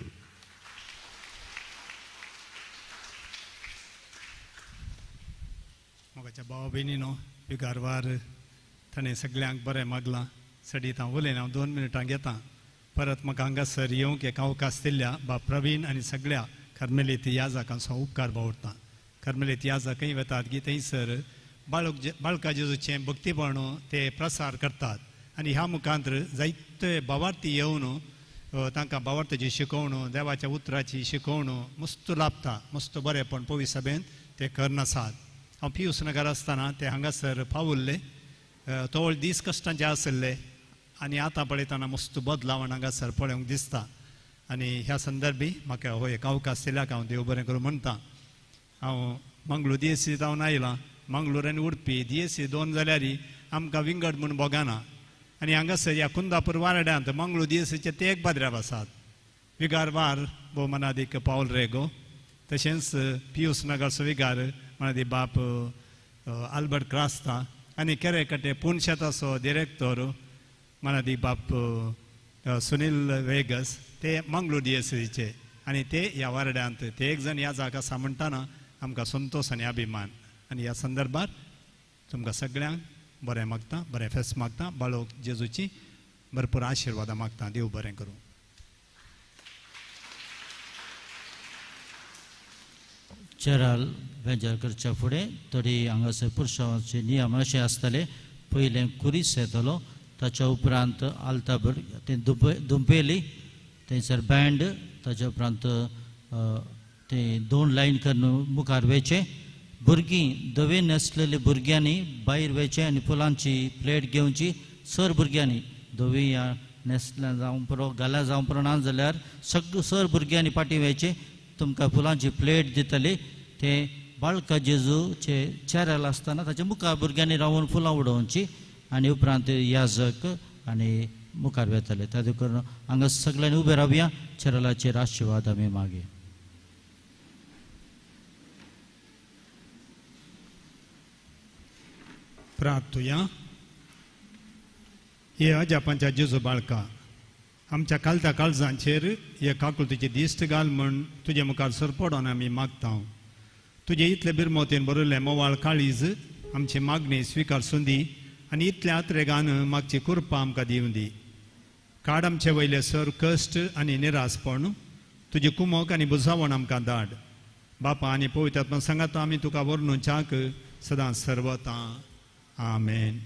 मोगाच्या भाव भयणीनो, विगारवार ताणें सगल्यांक बरें मागलां. सडीत हांव उलयना, हांव 2 मिनटां घेता. परत म्हाका हांगासर येवंक एक अवकाश दिल्ल्या बा प्रवीण आनी सगळ्या कार्मेलीत याजकांचो उपकार बावडटा. कार्मेलीत याजकय वतात की थंयसर बाळक बाळका जेजूचें भक्तीपण ते प्रसार करतात आनी ह्या मुखांतर जायते भावार्थी येवन तांकां भावार्थाची शिकोवण, देवाच्या उतराची शिकोवण मस्त लाभता. मस्त बरेंपण पवी सभेंत ते करनासात. हांव पियूस नगर आसतना ते हांगासर पावुल्ले, तोवळ दीस कश्टांचे आसले आनी आतां पळयतना मस्त बदलावण हांगासर पळोवंक दिसता. आनी ह्या संदर्भी म्हाका हो एक अवकाश दिल्याक हांव देव बरें करूं म्हणटा. हांव मंगळूर डीएससी जावन आयलां. मंगळूर आनी उडपी डीएससी 2 जाल्यार आमकां विंगड म्हूण भोगना. आनी हांगासर ह्या कुंदापूर वारड्यांत मंगळूर डीएससीचे ते एक पाद्र्याब आसात. विगार वार भोव मनादीक पावल रेगो, तशेंच पियूस नगरचो विगार मनादी बाप आल्बर्ट क्रास्ता आनी केरेकटे पुणशेताचो डिरेक्टर मनादी बाप सुनील वेगस, ते मंगळूर डीएससीचे आनी ते ह्या वारड्यांत ते एक जाण ह्या जागा आसा म्हणटाना आमकां संतोश आनी अभिमान. आनी ह्या संदर्भार तुमकां सगळ्यांक बरें मागता, बरें फेस्त मागता, बाळोक जेजूची भरपूर आशिर्वादां मागता. देव बरें करूं. चेराल बेजार करच्या फुडें तरी हांगासर पुरसांवाचे नियम अशे आसतले. पयलें कुरीस येतलो, ताच्या उपरांत आल्ताबर ते दुंपेली, थंयसर बँड, ताच्या उपरांत ते 2 लायन करून मुखार वयचें. भुरगीं धवे न्हेसलेले भुरग्यांनी भायर वयचें आनी फुलांची प्लेट घेवची. सर भुरग्यांनी धवी ह्या न्हेसल्या जावं पुरो, घाल्या जावं पुरो, ना जाल्यार सगळं सर भुरग्यांनी फाटीं वयचें. तुमकां फुलांची प्लेट दितली. ते बाळका जेजूचे चेऱ्याल आसतना ताच्या मुखार भुरग्यांनी रावन फुलां उडोवची आनी उपरांत याजक आनी मुखार वतले. तातूंत करून हांगा सगळ्यांनी उबे रावया. चेरालाचेर आशिर्वाद आमी मागीर. प्रार्थुया. हे अजापांच्या जेजू बाळका, आमच्या कालत्या काळजांचेर हे काकुळतीची दिश्ट घाल म्हूण तुजे मुखार सरपडोन आमी मागता. तुजे इतले बिरमोतीन बरयल्लें मोवाळ काळीज आमची मागणी स्विकार सुंदी आनी इतल्या आत्रेगान मागची कृपा आमकां दिवं दी. काड आमचे वयले सर कश्ट आनी निरासपण, तुजी कुमोक आनी बुजावण आमकां धाड. बापा आनी पवित्र सांगाता आमी तुका वर्णूच्याक सदां सर्वता. आमेन.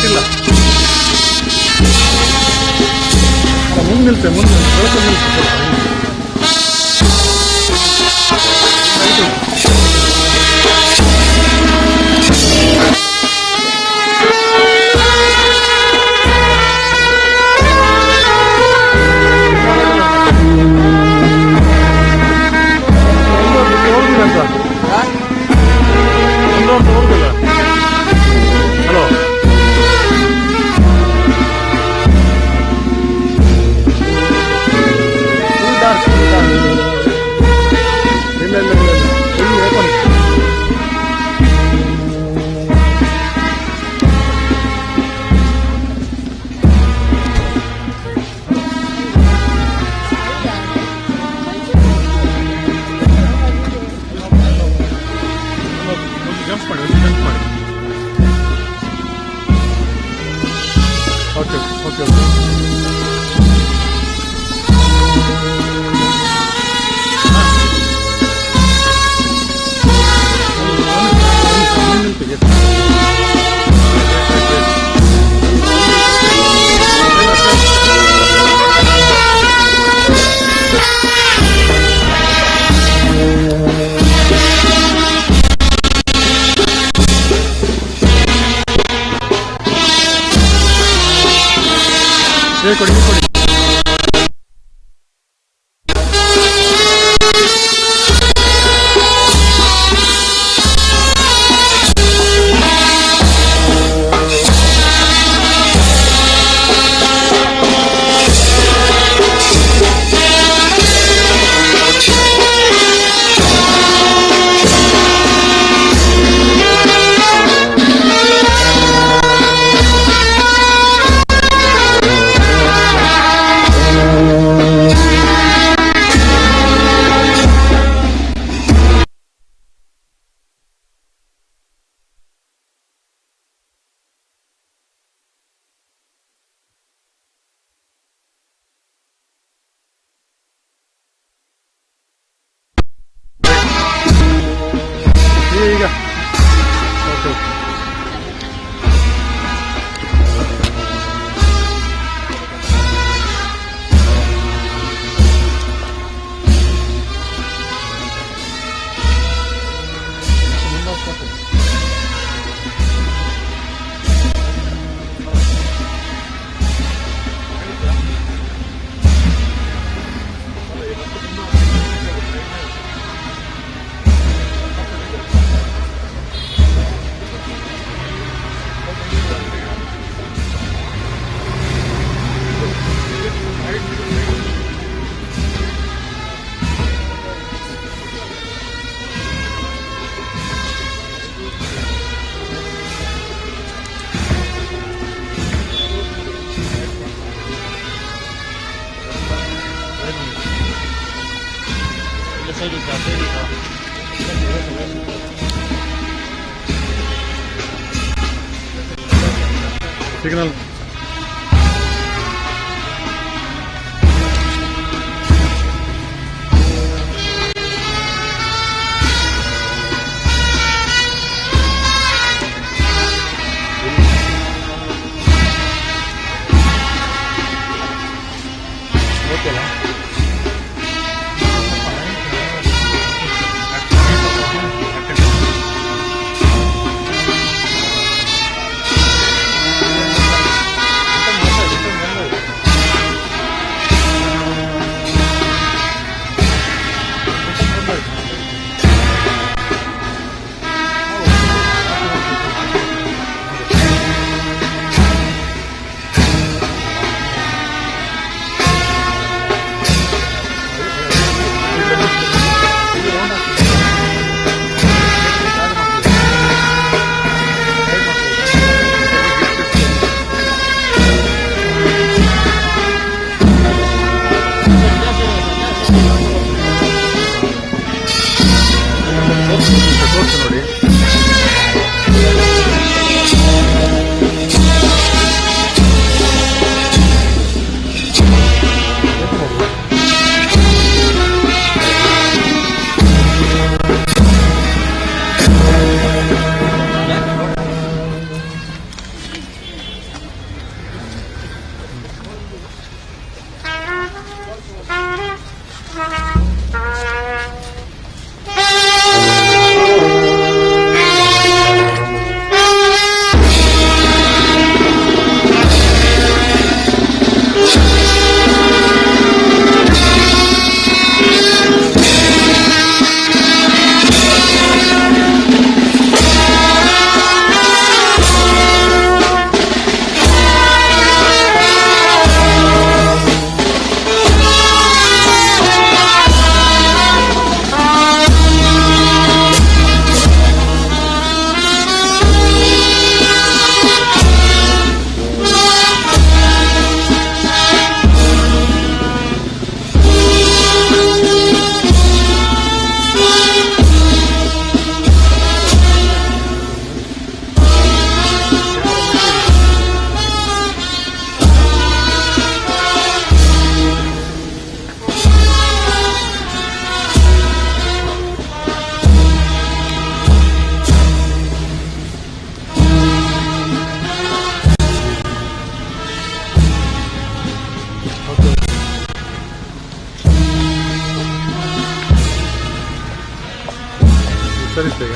ಲೈಟ್ ಇಲ್ಲ. ಮುಂದೆ ನಿಲ್ತೆ, ಮುಂದೆ ಬೆಳಕು ನಿಲ್ತೆ ಸ್ವಲ್ಪ. Hello, full dark, full dark. ಇಲ್ಲ ಇಲ್ಲ ಇಲ್ಲ ಇಲ್ಲ, ಫುಲ್ ಓಪನ್. ಒಂದು ಜಂಪ್ ಮಾಡಿ, ಒಂದು ಜಂಪ್ ಮಾಡಿ. Okay okay okay. ಕೊಡಿ ಕೊಡಿ. ಈಗ ಓಕೆ. ಸಿಗ್ನಲ್. ಓಕೆನಾ? ಸರಿ ಈಗ.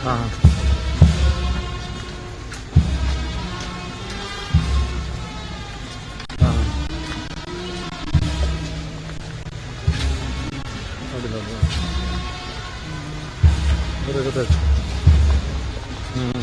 ಹಾಂ ಹಾಂ ಅಡ್ಡಿಲ್ಲ, ಬರೋ ಗೊತ್ತಾಯ್ತು. ಹ್ಞೂ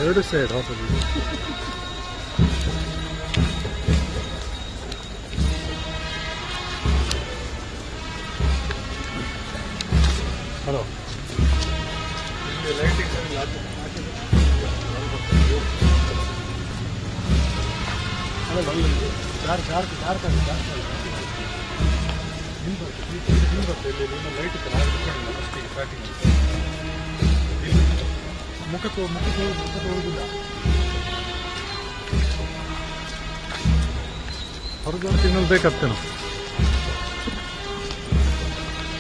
ಎರಡು side hotel. Hello, lighting dark dark dark ಆಗಿ ಡಾರ್ಕ್ ಆಗಿ ಹಿಂಗೆ ಬರ್ತದೆ, ಹಿಂಗೆ ಬರ್ತದೆ. ಇಲ್ಲಿ ನಿಮ್ಮ ಲೈಟ್ ಇತ್ತಲ್ಲ, ಹಾಗೆ ಫಸ್ಟಿಗೆ ಸ್ಟಾರ್ಟಿಂಗ್ ಇಲ್ಲಿ ಮುಖ ತೋ ಮುಖ ತೋ ಮುಖ ತೋರುವುದಿಲ್ಲ. ಹೊರಗಡೆ ತಿನ್ನಲು ಬೇಕಾಗ್ತೇನೆ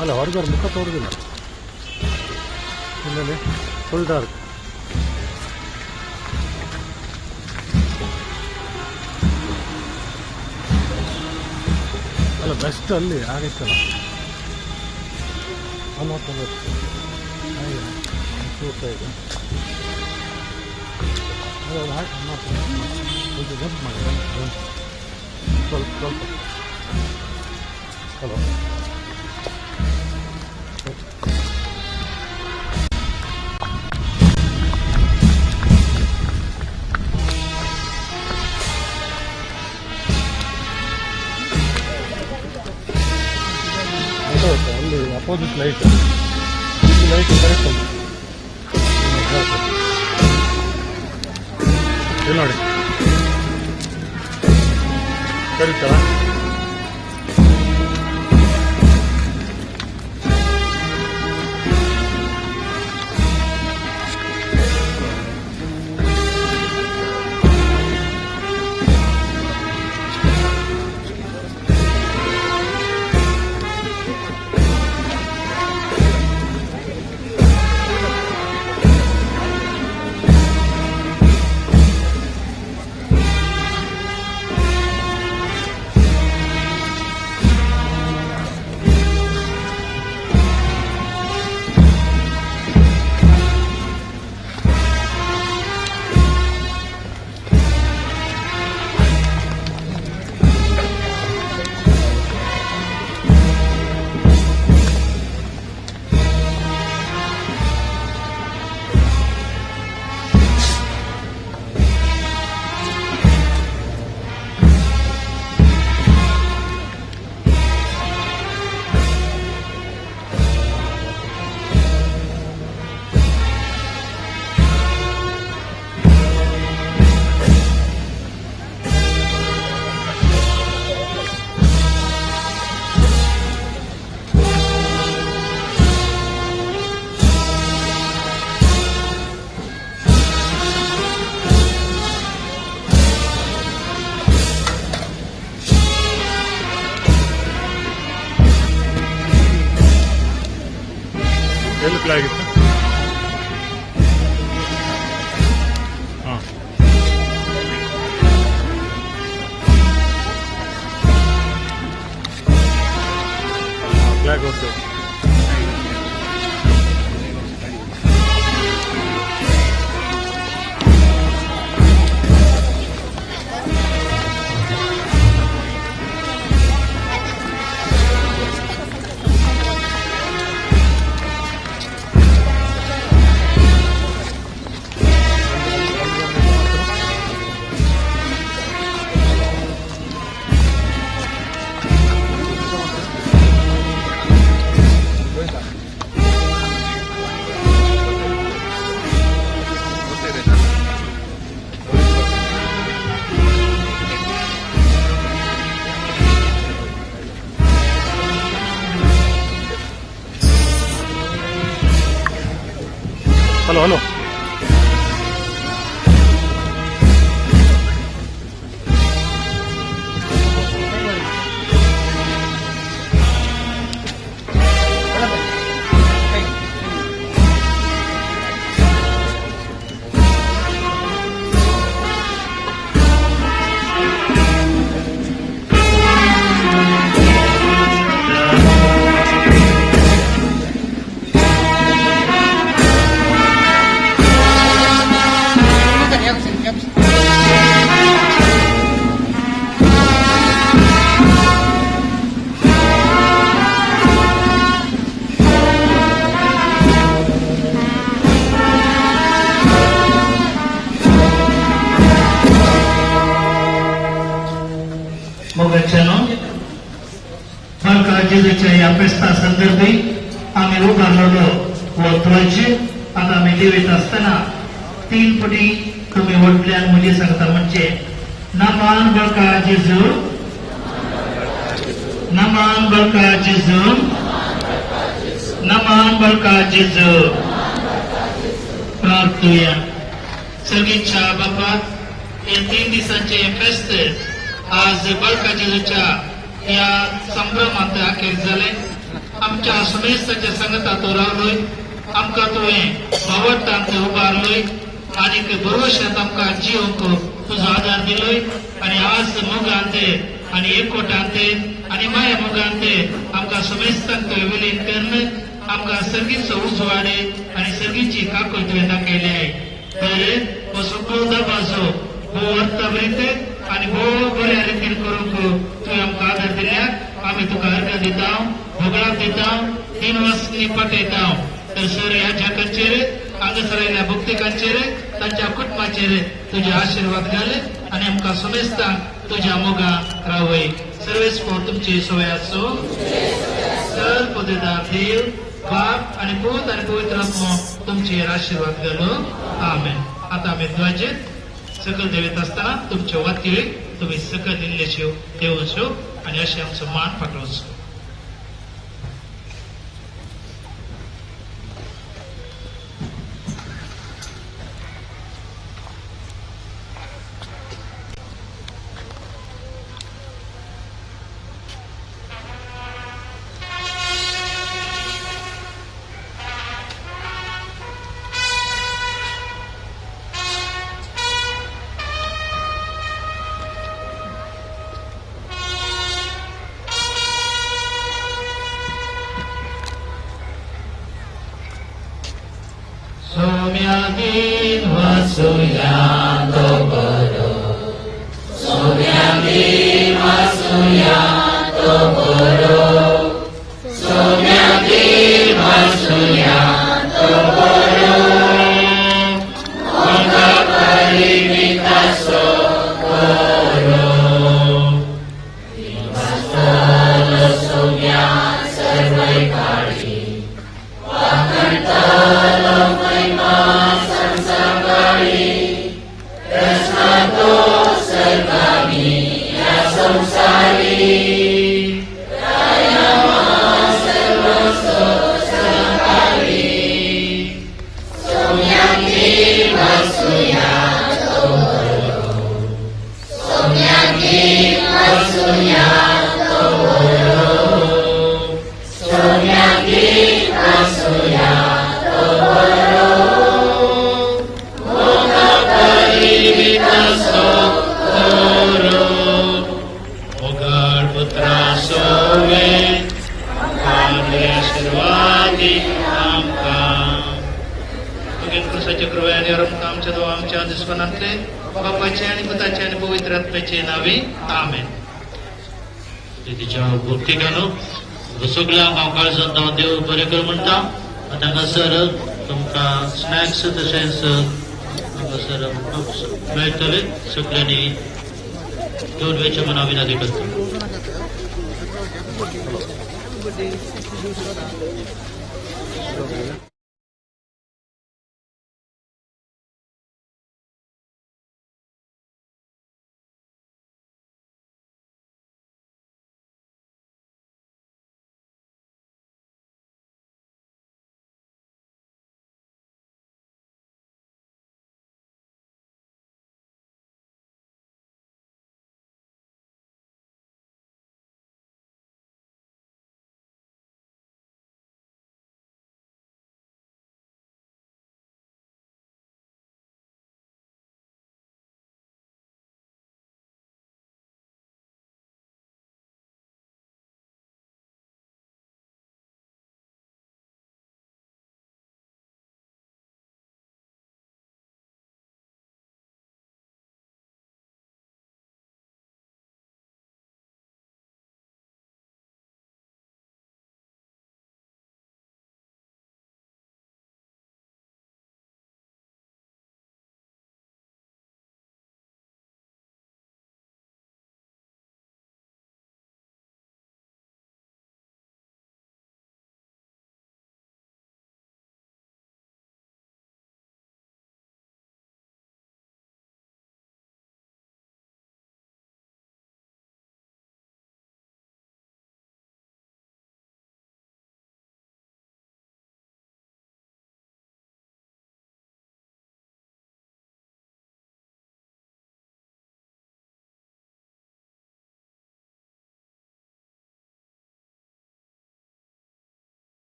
ಅಲ್ಲ, ಹೊರಗಡೆ ಮುಖ ತೋರುವುದಿಲ್ಲ. ಇನ್ನಲ್ಲಿ ಫುಲ್ ಡಾರ್ಕ್. ಅಲ್ಲ ಬೆಸ್ಟ್ ಅಲ್ಲಿ ಆಗಿತ್ತಲ್ಲ ಅಲ್ಲ ಇದೆ ಸ್ವಲ್ಪ ಜಂಪ್ ಮಾಡಿ ಸ್ವಲ್ಪ ಸ್ವಲ್ಪ ಹಲೋ ಅಲ್ಲಿ ಅಪೋಸಿಟ್ ಲೈಟ್ ಲೈಟ್ ಕರೆಕ್ಟ್ ಉಂಟು. ಇಲ್ಲಿ ನೋಡಿ ಕರೀತಾರ. ಎಲ್ಲಿ ಪ್ಲೇ ಆಗಿತ್ತು? ಹಾಂ ಫ್ಲಾಗ್ ಹೊಡ್ತು. Hello hello मोगाच्यानो बाळका जेजूच्या ह्या फेस्ता संदर्भी आमी उबारलेलो हो ध्वज आतां आमी देवीत आसतना तीन पटी तुमी व्हडल्यान म्हजे सांगता म्हणजे नमान बाळका जेजू, नमान बाळका जेजू, नमान बाळका जेजू. प्रार्थुया. सर्गीच्या बापा, हे 3 दिसांचे फेस्त आज बाळका जेजूच्या ह्या संभ्रमात अखेर जाले. आमच्या समेस्ताच्या संगता तो रावलोय, आमकां तुवें भावार्थांत उबारलोय आनीक भरवशांत आमकां जिवंक तुजो आदार दिलोय आनी आज मोगांत आनी एकवटांत आनी माया मोगान ते आमकां समेस्तांक तुवें विलीन करून आमकां सर्गीचो उजवाड आनी सर्गीची काकूळ तुवें दाखयल्या. तर हो सगळो दबाजो भोव अर्थभरीत आनी भोव बऱ्या रितीन करूंक तुवें आमकां आदार दिल्या. आमी तुका अर्घ दिता, भोगळाक दिता, तीन वासनी पाठयता. तर सर ह्या जाकांचेर हांगासर आयिल्ल्या भक्तिकांचेर तांच्या कुटुंबाचेर तुजे आशिर्वाद घाल आनी आमकां समेस्तांक तुज्या मोगा रावय. सर्वेस्पोर तुमची सोय आसूं. सर पदवेदार देव बाप आनी पूत आनी पवित्र आत्मो तुमचेर आशिर्वाद घालू. आमेन. आतां आमी ध्वज सकयल देंवयत आसतना तुमच्यो वाती तुमी सकयल दिल्ल्याच्यो देंवच्यो आनी अशें आमचो मान पाठोवचो. सगळ्यांनी.